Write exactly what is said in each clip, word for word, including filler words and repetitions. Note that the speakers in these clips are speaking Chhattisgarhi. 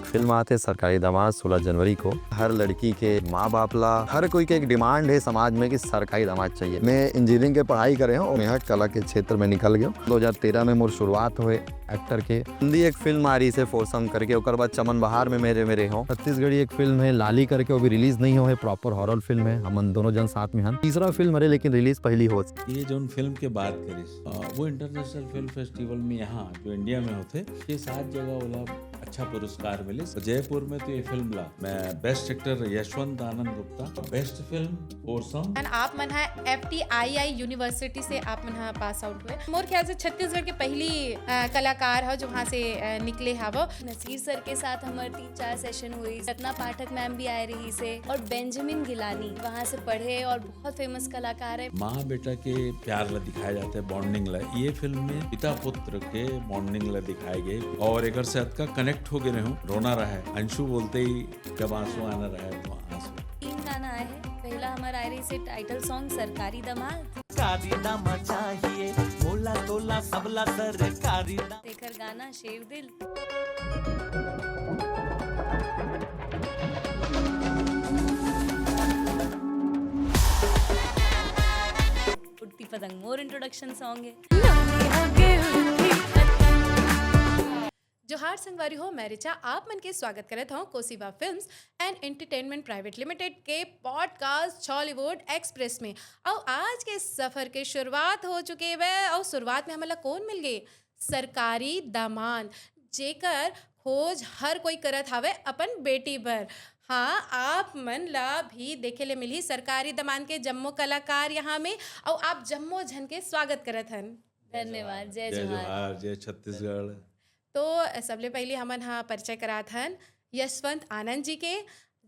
फिल्म आथे सरकारी दामाद सोलह जनवरी को। हर लड़की के माँ बाप ला, हर कोई के एक डिमांड है समाज में कि सरकारी दामाद चाहिए। मैं इंजीनियरिंग के पढ़ाई करे हूँ और मैं कला के क्षेत्र में निकल गया। दो हज़ार तेरह में मोर शुरुआत हुए एक्टर के। हिंदी एक फिल्म आ रही से फोरसम करके, ओकर बाद चमन बहार में मेरे मेरे हो। छत्तीसगढ़ी एक फिल्म है लाली करके, वो भी रिलीज नहीं हो है, प्रॉपर हॉरर फिल्म है, हमन दोनों जन साथ में हन। तीसरा फिल्म हरे लेकिन रिलीज पहली हो। ये जोन फिल्म के बात करिस, अ, वो इंटरनेशनल फिल्म फेस्टिवल में यहाँ जो इंडिया में होथे, ये सात जगह ओला अच्छा पुरस्कार मिलिस। जयपुर में तो ये फिल्म ला मैं best actor Yashwant Anand Gupta, best film Foursome. And आप मन ह F T I I university से आप मन ह पास आउट हुए। मोर ख्याल से छत्तीसगढ़ के पहली अ, कलाकार हो जो वहाँ से अ, निकले हव। नसीर सर के साथ हमारे तीन चार सेशन हुई। रत्ना पाठक मैम भी आए रही से, और बेंजामिन गिलानी वहाँ से पढ़े और बहुत फेमस कलाकार है। माँ बेटा के प्यार ला दिखाया जाता है, बॉन्डिंग ला। ये फिल्म में पिता पुत्र के बॉन्डिंग ला दिखाए गए और एकर से अतका कनेक्ट हो गए रहूं, रोना रहा है। अंशु बोलते ही जब आंसू आना रहा है तो आंसू। तीन गाना आए हैं। पहला हमारा आए रही से टाइटल सॉन्ग सरकारी दामाद। कारी दामा चाहिए, मोला तोला सबला सरकारी दामा। तेकर गाना शेर दिल। उड़ती पतंग मोर इंट्रोडक्शन सॉन्ग है। जोहार संगवारी हो, मैं रिचा आप मन के स्वागत करत हूँ Kosiba films and entertainment private limited के पॉडकास्ट छॉलीवुड एक्सप्रेस में। और आज के सफर के शुरुआत हो चुके वे और शुरुआत में हमला कौन मिल गए? सरकारी दामाद, जेकर खोज हर कोई करत हवे अपन बेटी बर। हाँ, आप मन ला भी देखे ले मिलही सरकारी दामाद के जम्मो कलाकार यहाँ में, और आप जम्मो झन के स्वागत करत हन। धन्यवाद। जय जय जोहार। जोहार, जय छत्तीसगढ़। तो सबले पहले हमन हा परिचय करात हन यशवंत आनंद जी के,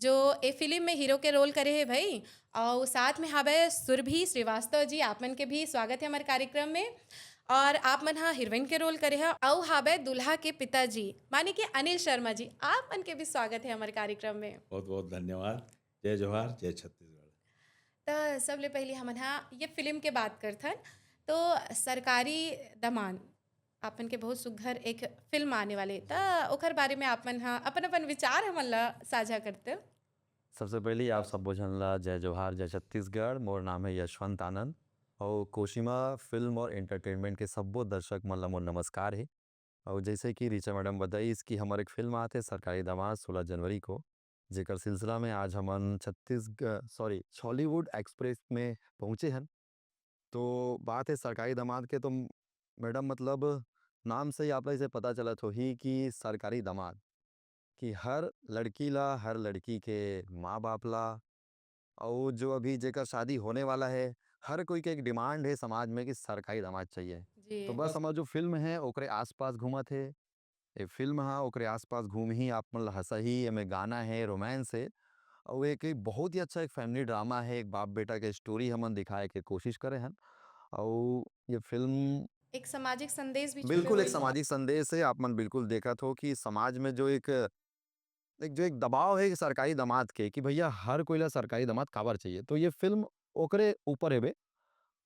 जो ए फिल्म में हीरो के रोल करे हे भाई, और साथ में हावे सुरभि श्रीवास्तव जी। आप मन के भी स्वागत है हमारे कार्यक्रम में। और आप मन हा हीरोइन के रोल करे हे, अउ हावे दुल्हा के पिताजी माने कि अनिल शर्मा जी, आप मन के भी स्वागत है हमारे कार्यक्रम में। बहुत बहुत धन्यवाद। जय जोहार, जय छत्तीसगढ़। त सबले पहले हमन हा ये फिल्म के बात करथन, तो सरकारी दामाद आप मन के बहुत सुघर एक फिल्म आने वाले, त ओकर बारे में आप मन हा अपन अपन विचार हमन ला साझा करते। सबसे पहले आप सब्बो झन ला जय जोहार, जय छत्तीसगढ़। मोर नाम है यशवंत आनंद और कोशिमा फिल्म और एंटरटेनमेंट के सब्बो दर्शक मन ला मोर नमस्कार है। और जैसे कि रिचा मैडम बताइस कि हमर एक फिल्म आथे सरकारी दामाद सोलह जनवरी को, जेकर सिलसिला में आज हमन छत्तीसगढ़, सॉरी, छॉलीवुड एक्सप्रेस में पहुँचे हन। तो बात है सरकारी दामाद के, तो मैडम, मतलब, नाम से ही आप ला इसे पता चलत होही कि सरकारी दामाद, कि हर लड़की ला, हर लड़की के माँ बाप ला, और जो अभी जेकर शादी होने वाला है, हर कोई के एक डिमांड है समाज में कि सरकारी दामाद चाहिए। जी। तो बस हमर जो फिल्म है ओकरे आसपास घूमत है। ये फिल्म हा ओकरे आसपास घूमही, आप मन ला हंसाही, एमे गाना है, रोमांस है, और एक, एक बहुत ही अच्छा एक फैमिली ड्रामा है, एक बाप बेटा के स्टोरी हमन दिखाए के कोशिश करे हन। और ये फिल्म एक सामाजिक संदेश भी छुपे बिल्कुल एक हुए। सामाजिक संदेश है। आप मन बिल्कुल देखत हो कि समाज में जो एक, एक जो एक दबाव है सरकारी दामाद के कि भैया हर कोई ला सरकारी दामाद काबर चाहिए, तो ये फिल्म ओकरे ऊपर हेबे।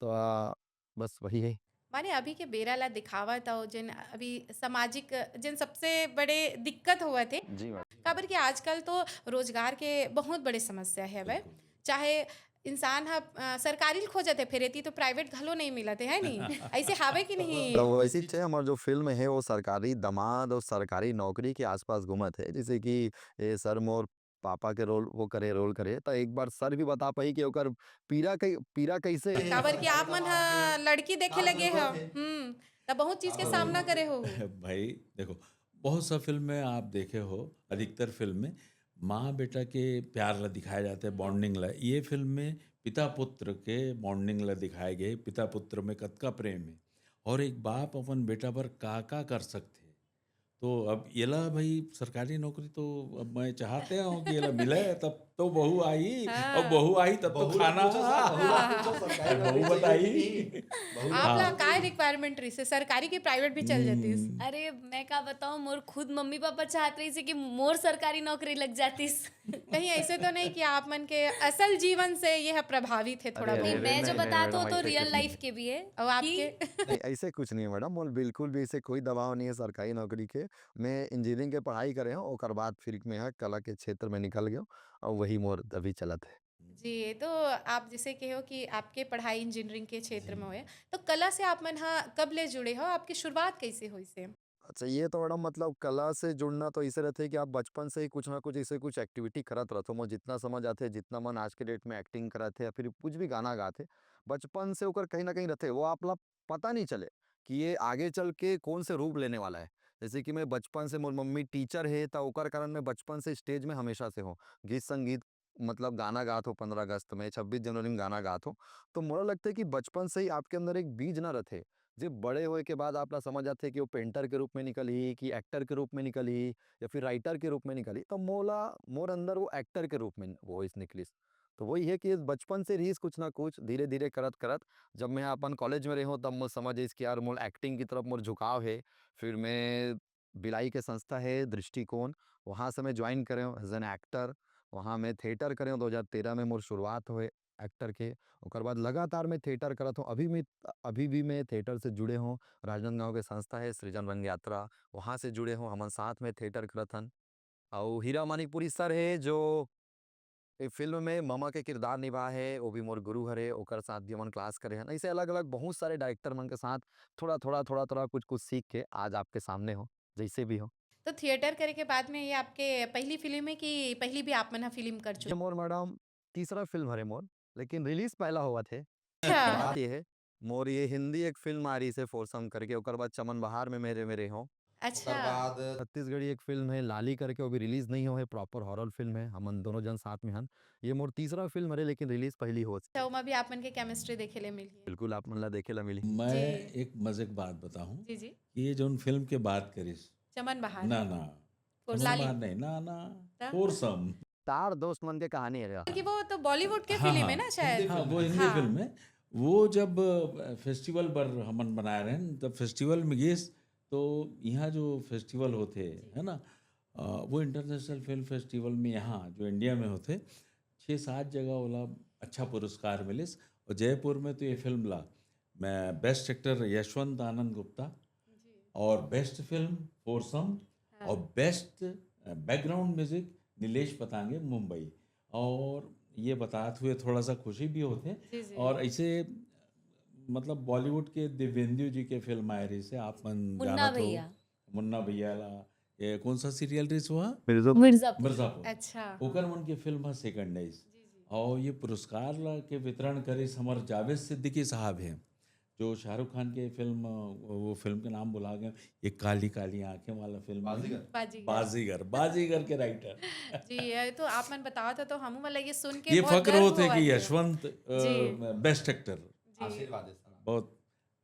तो आ, बस वही है। माने अभी के बेरा ला दिखावत हो, जिन अभी सामाजिक, जिन सबसे बड़े दिक्कत होवत हे, जी मैडम। काबर कि आजकल तो रोजगार के बहुत बड़े समस्या है भाई। चाहे इंसान ह अ, सरकारी ल खोजत है, फिर एती तो प्राइवेट घलो नहीं मिलत है, है नी? ऐसे हावे कि नहीं? तो वैसे ही है, हमार जो फिल्म है वो सरकारी दामाद और सरकारी नौकरी के आसपास घूमत है, जैसे कि ये सर मोर पापा के रोल वो करे, रोल करे, तो एक बार सर भी बता पाही कि ओकर पीरा कै-, पीरा कैसे है। काबर कि आप मन ह लड़की देखे लगे हो। हम्म, त बहुत चीज के सामना करे हो। भाई देखो, बहुत सा फिल्म में आप देखे हो, अधिकतर फिल्म में माँ बेटा के प्यार ला दिखाया जाता है, बॉन्डिंग ला। ये फिल्म में पिता पुत्र के बॉन्डिंग ला दिखाए गए। पिता पुत्र में कतका प्रेम है, और एक बाप अपन बेटा बर का का कर सकते। तो अब येला भाई सरकारी नौकरी तो अब मैं चाहते हूँ कि येला मिले, तब तो बहू आई, हाँ। और बहू आई तब तो बहू ला खाना। पूछो सर, बहू ला पूछो, सरकारी बहू नौकरी चाहिए बताई। कि नहीं? बहू आप ला ला काय रिक्वायरमेंट रहिसे, सरकारी की प्राइवेट भी चल जाती? हम्म। अरे, मैं का बताऊं, मोर खुद मम्मी पापा चाहत रहिसे कि मोर सरकारी नौकरी लग जातिस। कहीं ऐसे तो नहीं कि आप मन के असल जीवन से ये प्रभावित है थोड़ा अरे, नहीं, बहुत? अरे, मैं जो नहीं, नहीं, बतात मैडम, हूँ तो ऐसे रियल कुछ लाइफ नहीं। के भी है और आपके? कि नहीं, ऐसे कुछ नहीं है मैडम, मोर बिल्कुल भी ऐसे कोई दबाव नहीं है सरकारी नौकरी के। मैं इंजीनियरिंग के पढ़ाई करे हूँ, ओकर बाद फिर मैं यहाँ कला के क्षेत्र में निकल गया हूँ और वही मोर अभी चलत है। जी, तो आप जैसे कहे हो कि आपके पढ़ाई इंजीनियरिंग के क्षेत्र में हुए, तो कला से आप मन हा कब ले जुड़े हो, आपकी शुरुआत कैसे हुई से? अच्छा, ये तो मैडम, मतलब, कला से जुड़ना तो ऐसे रहते कि आप बचपन से ही कुछ ना कुछ ऐसे कुछ एक्टिविटी करत रहते हो। मोर जितना समझ आते, जितना मन आज के डेट में एक्टिंग करत है या फिर कुछ भी गाना गाते, बचपन से ओकर कहीं ना कहीं रहते, वो आप ला पता नहीं चले कि ये आगे चल के कौन से रूप लेने वाला है। जैसे कि मैं बचपन से, मोर मम्मी टीचर है, तो ओकर कारण मैं बचपन से स्टेज में हमेशा से हूँ। गीत संगीत, मतलब, गाना गात हो, पंद्रह अगस्त में, छब्बीस जनवरी में गाना गात हो, तो मोला लगता है कि बचपन से ही आपके अंदर एक बीज ना रहते, जे बड़े होए के बाद आप ला समझ आते कि वो पेंटर के रूप में निकल ही, कि एक्टर के रूप में निकल ही, या फिर राइटर के रूप में निकल ही। तो मोला, मोर अंदर वो एक्टर के रूप में वॉइस निकलिस। तो वही है कि बचपन से रहीस कुछ ना कुछ, धीरे धीरे करत करत, जब मैं अपन कॉलेज में रहे हूँ, तब मोर समझ आइस कि यार, मोर एक्टिंग की तरफ मोर झुकाव है। फिर मैं बिलाई के संस्था है दृष्टिकोण, वहाँ से मैं ज्वाइन करे हूँ एज एन एक्टर। वहाँ मैं थिएटर करे हूँ, दो हज़ार तेरह में मोर शुरुआत हुए एक्टर के। ओकर बाद लगातार मैं थिएटर करत हूँ, अभी मैं, अभी भी मैं थिएटर से जुड़े हूँ। राजनांदगांव के संस्था है सृजन रंग यात्रा, वहाँ से जुड़े हूँ, हमन साथ में थिएटर करत हन। अउ हीरा मानिकपुरी सर है, जो ए फिल्म में ममा के किरदार निभा है, वो भी मोर गुरु हरे, ओकर साथ भी हमन क्लास करे हन। ऐसे अलग-अलग बहुत सारे डायरेक्टर मन के साथ थोड़ा-थोड़ा, थोड़ा-थोड़ा, कुछ-कुछ सीख के आज आपके सामने हो, जैसे भी हो। तो थिएटर करे के बाद में ये आपके पहली फिल्म है कि पहली भी आप मन हा फिल्म कर ये चुके? मोर मैडम तीसरा फिल्म हरे मोर, लेकिन रिलीज पहला होवत है। अच्छा, बात ये है, मोर ये हिंदी एक फिल्म आ रही से फोरसम करके, ओकर बाद चमन बहार में मेरे मेरे हो। अच्छा। ओकर बाद छत्तीसगढ़ी एक फिल्म है लाली करके, वो भी रिलीज नहीं हो है, प्रॉपर हॉरर फिल्म है, हमन दोनों जन साथ में हन। ये मोर तीसरा फिल्म हरे, लेकिन रिलीज पहली हो। तो ओमा भी आप मन के केमिस्ट्री देखे ले मिलही। बिल्कुल, आप मन ला देखे ला मिली। मैं जी। एक मजे की बात बताऊं जी, जी। कि ये जोन फिल्म के बात करिस, चमन बहार। ना, ना, फोर- चमन लाली। बहार नहीं, ना, ना, ता? फोरसम। चार दोस्त मन के कहानी है। कि वो तो बॉलीवुड के हाँ, फिल्म हाँ। है ना शायद? हाँ, वो हिंदी हाँ। फिल्म है। वो जब, अ, फेस्टिवल पर हमन बनाए रहे, तब फेस्टिवल में गेस, तो यहाँ जो फेस्टिवल होते, है ना, अ, वो इंटरनेशनल फिल्म फेस्टिवल में यहाँ, जो इंडिया में होते, छः सात जगह ओला अच्छा पुरस्कार मिलिस। और जयपुर में तो ये फिल्म ला, मैं बेस्ट एक्टर यशवंत आनंद गुप्ता, और बेस्ट फिल्म फोरसम, हाँ। और best background music Nilesh Patange, Mumbai. और ये बतात हुए थोड़ा सा खुशी भी होते। जी, जी। और ऐसे, मतलब, बॉलीवुड के दिव्येंदु जी के फिल्म आए रही से, आप मन मुन्ना जानत हो, भैया। मुन्ना भैया ला, ये कौन सा सीरियल रही हुआ? मिर्जापुर। मिर्जापुर। अच्छा। ओकर मन के फिल्म है सेकंड आइज। जी, जी। और ये पुरस्कार ला के वितरण करे हमर जावेद सिद्दीकी साहब हैं, जो शाहरुख खान के फिल्म, वो फिल्म के नाम भुला गए, ये काली काली आंखें वाला फिल्म है। बाजीगर। बाजीगर। बाजीगर, बाजीगर के राइटर। जी, ये तो आप मन बतावत हो तो हमू मन ला ये सुन के ये बहुत फक्र गर्व होते होवत कि है। यशवंत जी। Best actor. जी। आशीर्वाद है सर। बहुत,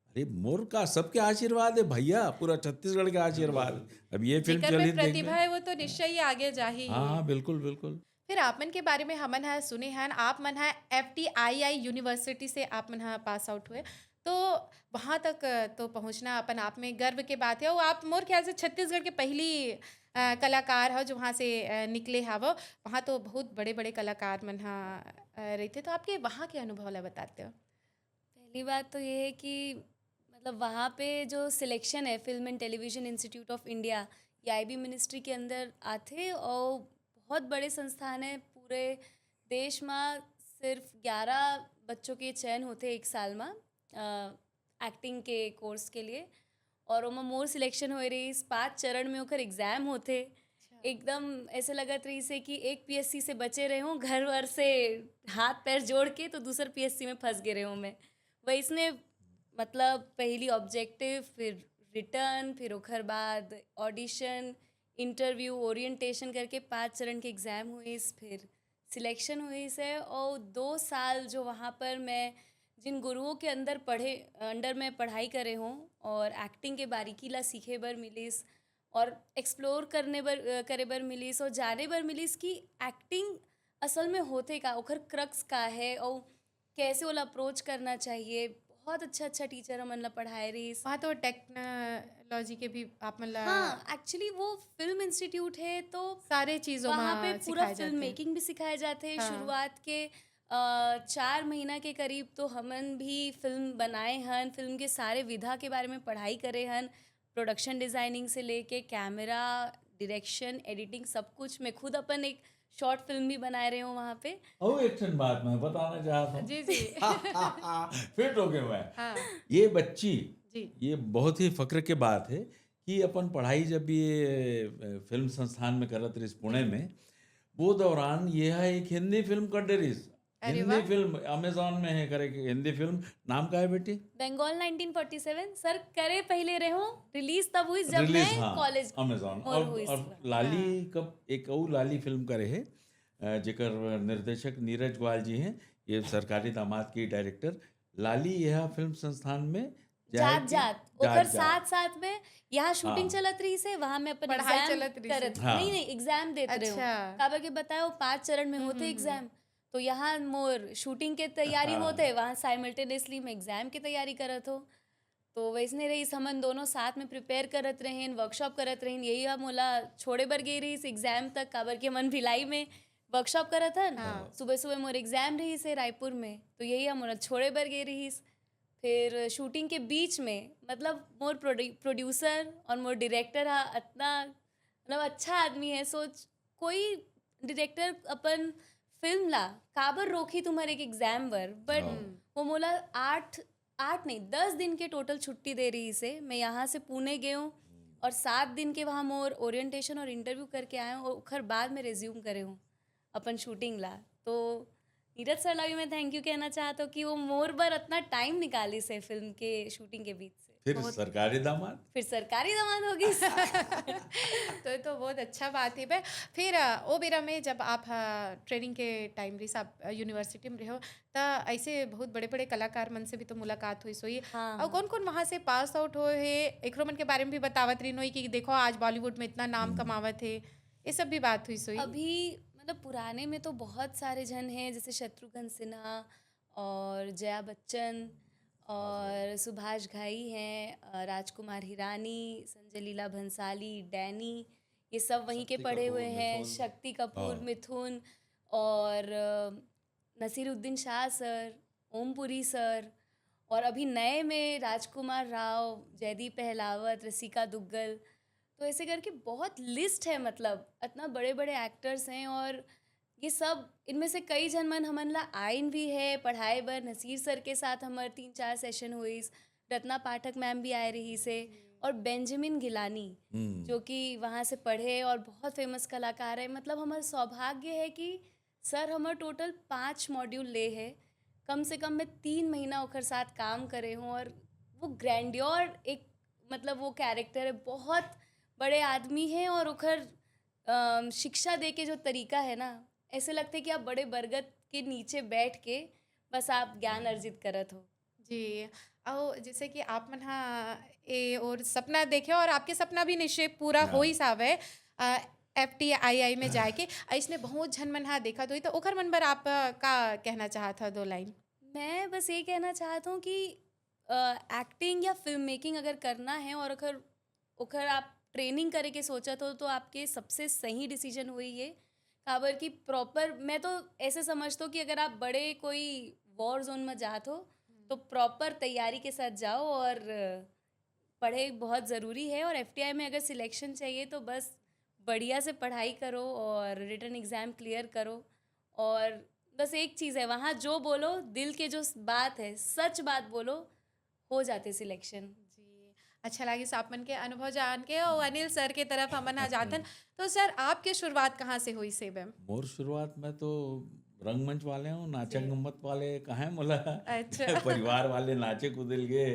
अरे, मोर का सबके आशीर्वाद है भैया, पूरा छत्तीसगढ़ के आशीर्वाद। अब ये फिल्म जेकर चली में देख प्रतिभा ले। है वो तो निश्चय ही आगे जाही। हाँ, हाँ, बिल्कुल, बिल्कुल। फिर आप मन के बारे में हमन हा सुने हन, आप मन हा F T I I university से आप मन हा पास आउट हुए, तो वहाँ तक तो पहुँचना अपन आप में गर्व के बात है। और आप, मोर ख्याल से, छत्तीसगढ़ के पहली अ, कलाकार हो जो वहाँ से अ, निकले हव। वहाँ तो बहुत बड़े बड़े कलाकार मन हा अ, रहिथे, तो आपके वहाँ के अनुभव ला बताते हो? पहली बात तो ये है कि मतलब वहाँ पे जो सिलेक्शन है film and television institute of India, ये आई बी मिनिस्ट्री के अंदर आथे और बहुत बड़े संस्थान है। पूरे देश में सिर्फ ग्यारह बच्चों के चयन होते एक साल में एक्टिंग के कोर्स के लिए, और ओमा मोर सिलेक्शन होए रही। पाँच चरण में ओकर एग्जाम होते। एकदम ऐसे लगत रही से कि एक पी एस सी से बचे रहे हूँ, घर वर से हाथ पैर जोड़ के, तो दूसर पी एस सी में फंस गए रहे हूँ मैं। वैसने मतलब पहली ऑब्जेक्टिव, फिर रिटर्न, फिर ओकर बाद ऑडिशन, इंटरव्यू, ओरिएंटेशन करके पाँच चरण के एग्जाम हुई, फिर सिलेक्शन हुई से। और दो साल जो वहाँ पर मैं जिन गुरुओं के अंदर पढ़े, अंडर में पढ़ाई करे हूँ और एक्टिंग के बारीकी ला सीखे बर मिलिस और एक्सप्लोर करने बर, अ, करे बर मिलिस और जाने बर मिलिस कि एक्टिंग असल में होथे का, ओखर क्रक्स का है और कैसे ओला अप्रोच करना चाहिए। बहुत अच्छा अच्छा टीचर हमन ला पढ़ाए रहिस। वहाँ तो टेक्नोलॉजी के भी आप मन ला हाँ, एक्चुअली वो फिल्म इंस्टीट्यूट है, तो सारे चीजों वहाँ में पे पूरा सिखाए फिल्म जाते हैं। मेकिंग भी सिखाए जाते हैं। हाँ। शुरुआत के अ, चार महीना के करीब तो हमन भी फिल्म बनाए हन, फिल्म के सारे विधा के बारे में पढ़ाई करे हन, प्रोडक्शन डिजाइनिंग से लेके कैमरा, डायरेक्शन, एडिटिंग, सब कुछ। मैं खुद अपन एक शॉर्ट फिल्म भी बनाए रहे हूँ वहाँ पे। और एक ठन बात मैं बताना चाहता हूँ। जी जी। फिट हो गए मैं। हाँ ये बच्ची, जी। ये बहुत ही फक्र के बात है कि अपन पढ़ाई जब ये अ, फिल्म संस्थान में करत रहिस पुणे में, वो दौरान ये है एक हिंदी फिल्म कर डे रहिस। अरे हिंदी वाह। फिल्म अमेजोन में है करे के हिंदी फिल्म, नाम का है बेटी? Bengal nineteen forty seven sir करे पहले रहे हो, रिलीज तब हुई जब रिलीज, मैं हाँ, कॉलेज अमेजोन। और और, हुई और इस बार। लाली कब एक और लाली फिल्म करे है, अ, जेकर निर्देशक नीरज ग्वाल जी हैं, ये सरकारी दामाद की डायरेक्टर। लाली यह फिल्म संस्थान में जात के- जात ओकर साथ साथ में यहाँ शूटिंग हाँ। चलत रहिस है, वहाँ मैं अपन पढ़ाई एग्जाम चलत रहिस करत है। हाँ। नहीं नहीं एग्जाम देत रहे हूँ। अच्छा। काबर के बताओ, पांच चरण में होते एग्जाम, तो यहाँ मोर शूटिंग के तैयारी हाँ। होते, वहाँ साइमल्टेनियसली मैं एग्जाम के तैयारी करत हो। तो वैसने रहिस, हमन दोनों साथ में प्रिपेयर करत रहेन, वर्कशॉप करत रहेन। यही हम मोला छोड़े बर गई रहिस एग्जाम तक, काबर के हमन भिलाई में वर्कशॉप करत हन। हाँ। सुबह सुबह मोर एग्जाम रहिस है रायपुर में, तो यही हम मोला छोड़े बर गई रहिस। फिर शूटिंग के बीच में, मतलब, मोर प्रोड्यू-, प्रोड्यूसर और मोर डायरेक्टर हा अतना, मतलब, अच्छा आदमी है। सोच, कोई डायरेक्टर अपन फिल्म ला काबर रोकी तुम्हारे एक एग्जाम बर, बट हाँ। वो मोला आठ आठ नहीं, दस दिन के टोटल छुट्टी दे रहिस है। मैं यहाँ से पुणे गए हूँ और सात दिन के वहाँ मोर ओरिएंटेशन और इंटरव्यू करके आए हूँ और ओखर बाद में रिज्यूम करे हूँ अपन शूटिंग ला। तो नीरज सर ला भी मैं थैंक यू कहना चाहता हूँ कि वो मोर बर इतना टाइम निकालिस है फिल्म के शूटिंग के बीच से। फिर सरकारी दामाद। फिर सरकारी दामाद हो गई। तो ये तो बहुत अच्छा बात है बे। फिर अ, ओ बेरा में जब आप ट्रेनिंग के टाइम रहिस, आप यूनिवर्सिटी में रहे हो, त ऐसे बहुत बड़े बड़े कलाकार मन से भी तो मुलाकात हुई सोई। हाँ, और कौन कौन वहाँ से पास आउट हुए है, एकरो मन के बारे में भी बतावत रही नोई कि देखो आज बॉलीवुड में इतना नाम कमावत है, ये सब भी बात हुई सोई। अभी, मतलब, पुराने में तो बहुत सारे जन हैं, जैसे शत्रुघ्न सिन्हा और जया बच्चन और सुभाष घई हैं, अ, राजकुमार हिरानी, संजय लीला भंसाली, डैनी, ये सब वहीं के शक्ति पढ़े कपूर, हुए हैं। मिथुन। शक्ति कपूर, हाँ। मिथुन और अ, नसीरुद्दीन शाह सर, ओमपुरी सर, और अभी नए में राजकुमार राव, जयदीप अहलावत, रसिका दुग्गल। तो ऐसे करके बहुत लिस्ट है, मतलब, इतना बड़े बड़े एक्टर्स हैं। और ये सब, इनमें से कई झन मन हमन ला आइन भी है पढ़ाए बर। नसीर सर के साथ हमर तीन चार सेशन हुई, रत्ना पाठक मैम भी आए रहिस है, और बेंजामिन गिलानी, हम्म। जो कि वहाँ से पढ़े और बहुत फेमस कलाकार है। मतलब, हमारा सौभाग्य है कि सर हमर टोटल पाँच मॉड्यूल ले है। कम से कम मैं तीन महीना ओकर साथ काम करे हूँ, और वो ग्रैंडियोर एक, मतलब, वो कैरेक्टर है, बहुत बड़े आदमी है, और ओकर अम, शिक्षा दे के जो तरीका है ना, ऐसे लगते कि आप बड़े बरगद के नीचे बैठ के बस आप ज्ञान अर्जित करत हो। जी। और जैसे कि आप मन हा ए और सपना देखे और आपके सपना भी निश्चय पूरा हाँ। हो ही सावे, एफ टी आई आई में जाए के, ऐसने बहुत झन मन हा देखा तो, तो ओखर मन बर आप अ, का कहना चाहत हो, दो लाइन? मैं बस ये कहना चाहता हूँ कि एक्टिंग या फिल्म मेकिंग अगर करना है और अगर ओकर आप ट्रेनिंग करे के सोचत हो, तो आपके सबसे सही डिसीजन हुई ये। काबर कि प्रॉपर, मैं तो ऐसे समझता हूँ कि अगर आप बड़े कोई वॉर जोन में जात हो, तो प्रॉपर तैयारी के साथ जाओ, और अ, पढ़े बहुत ज़रूरी है। और एफ टी आई में अगर सिलेक्शन चाहिए, तो बस बढ़िया से पढ़ाई करो और रिटन एग्ज़ाम क्लियर करो। और बस एक चीज़ है, वहाँ जो बोलो, दिल के जो बात है, सच बात बोलो, हो जाते सिलेक्शन। जी, अच्छा लागिस आप मन के अनुभव जान के। और अनिल सर के तरफ हमन आ जाथन, तो सर, आपके शुरुआत कहाँ से हुई से बे? मोर शुरुआत में तो रंगमंच वाले हूँ, नाचक जी। गम्मत वाले कहाँ है मोला। अच्छा। परिवार वाले नाचे कूदे लगे,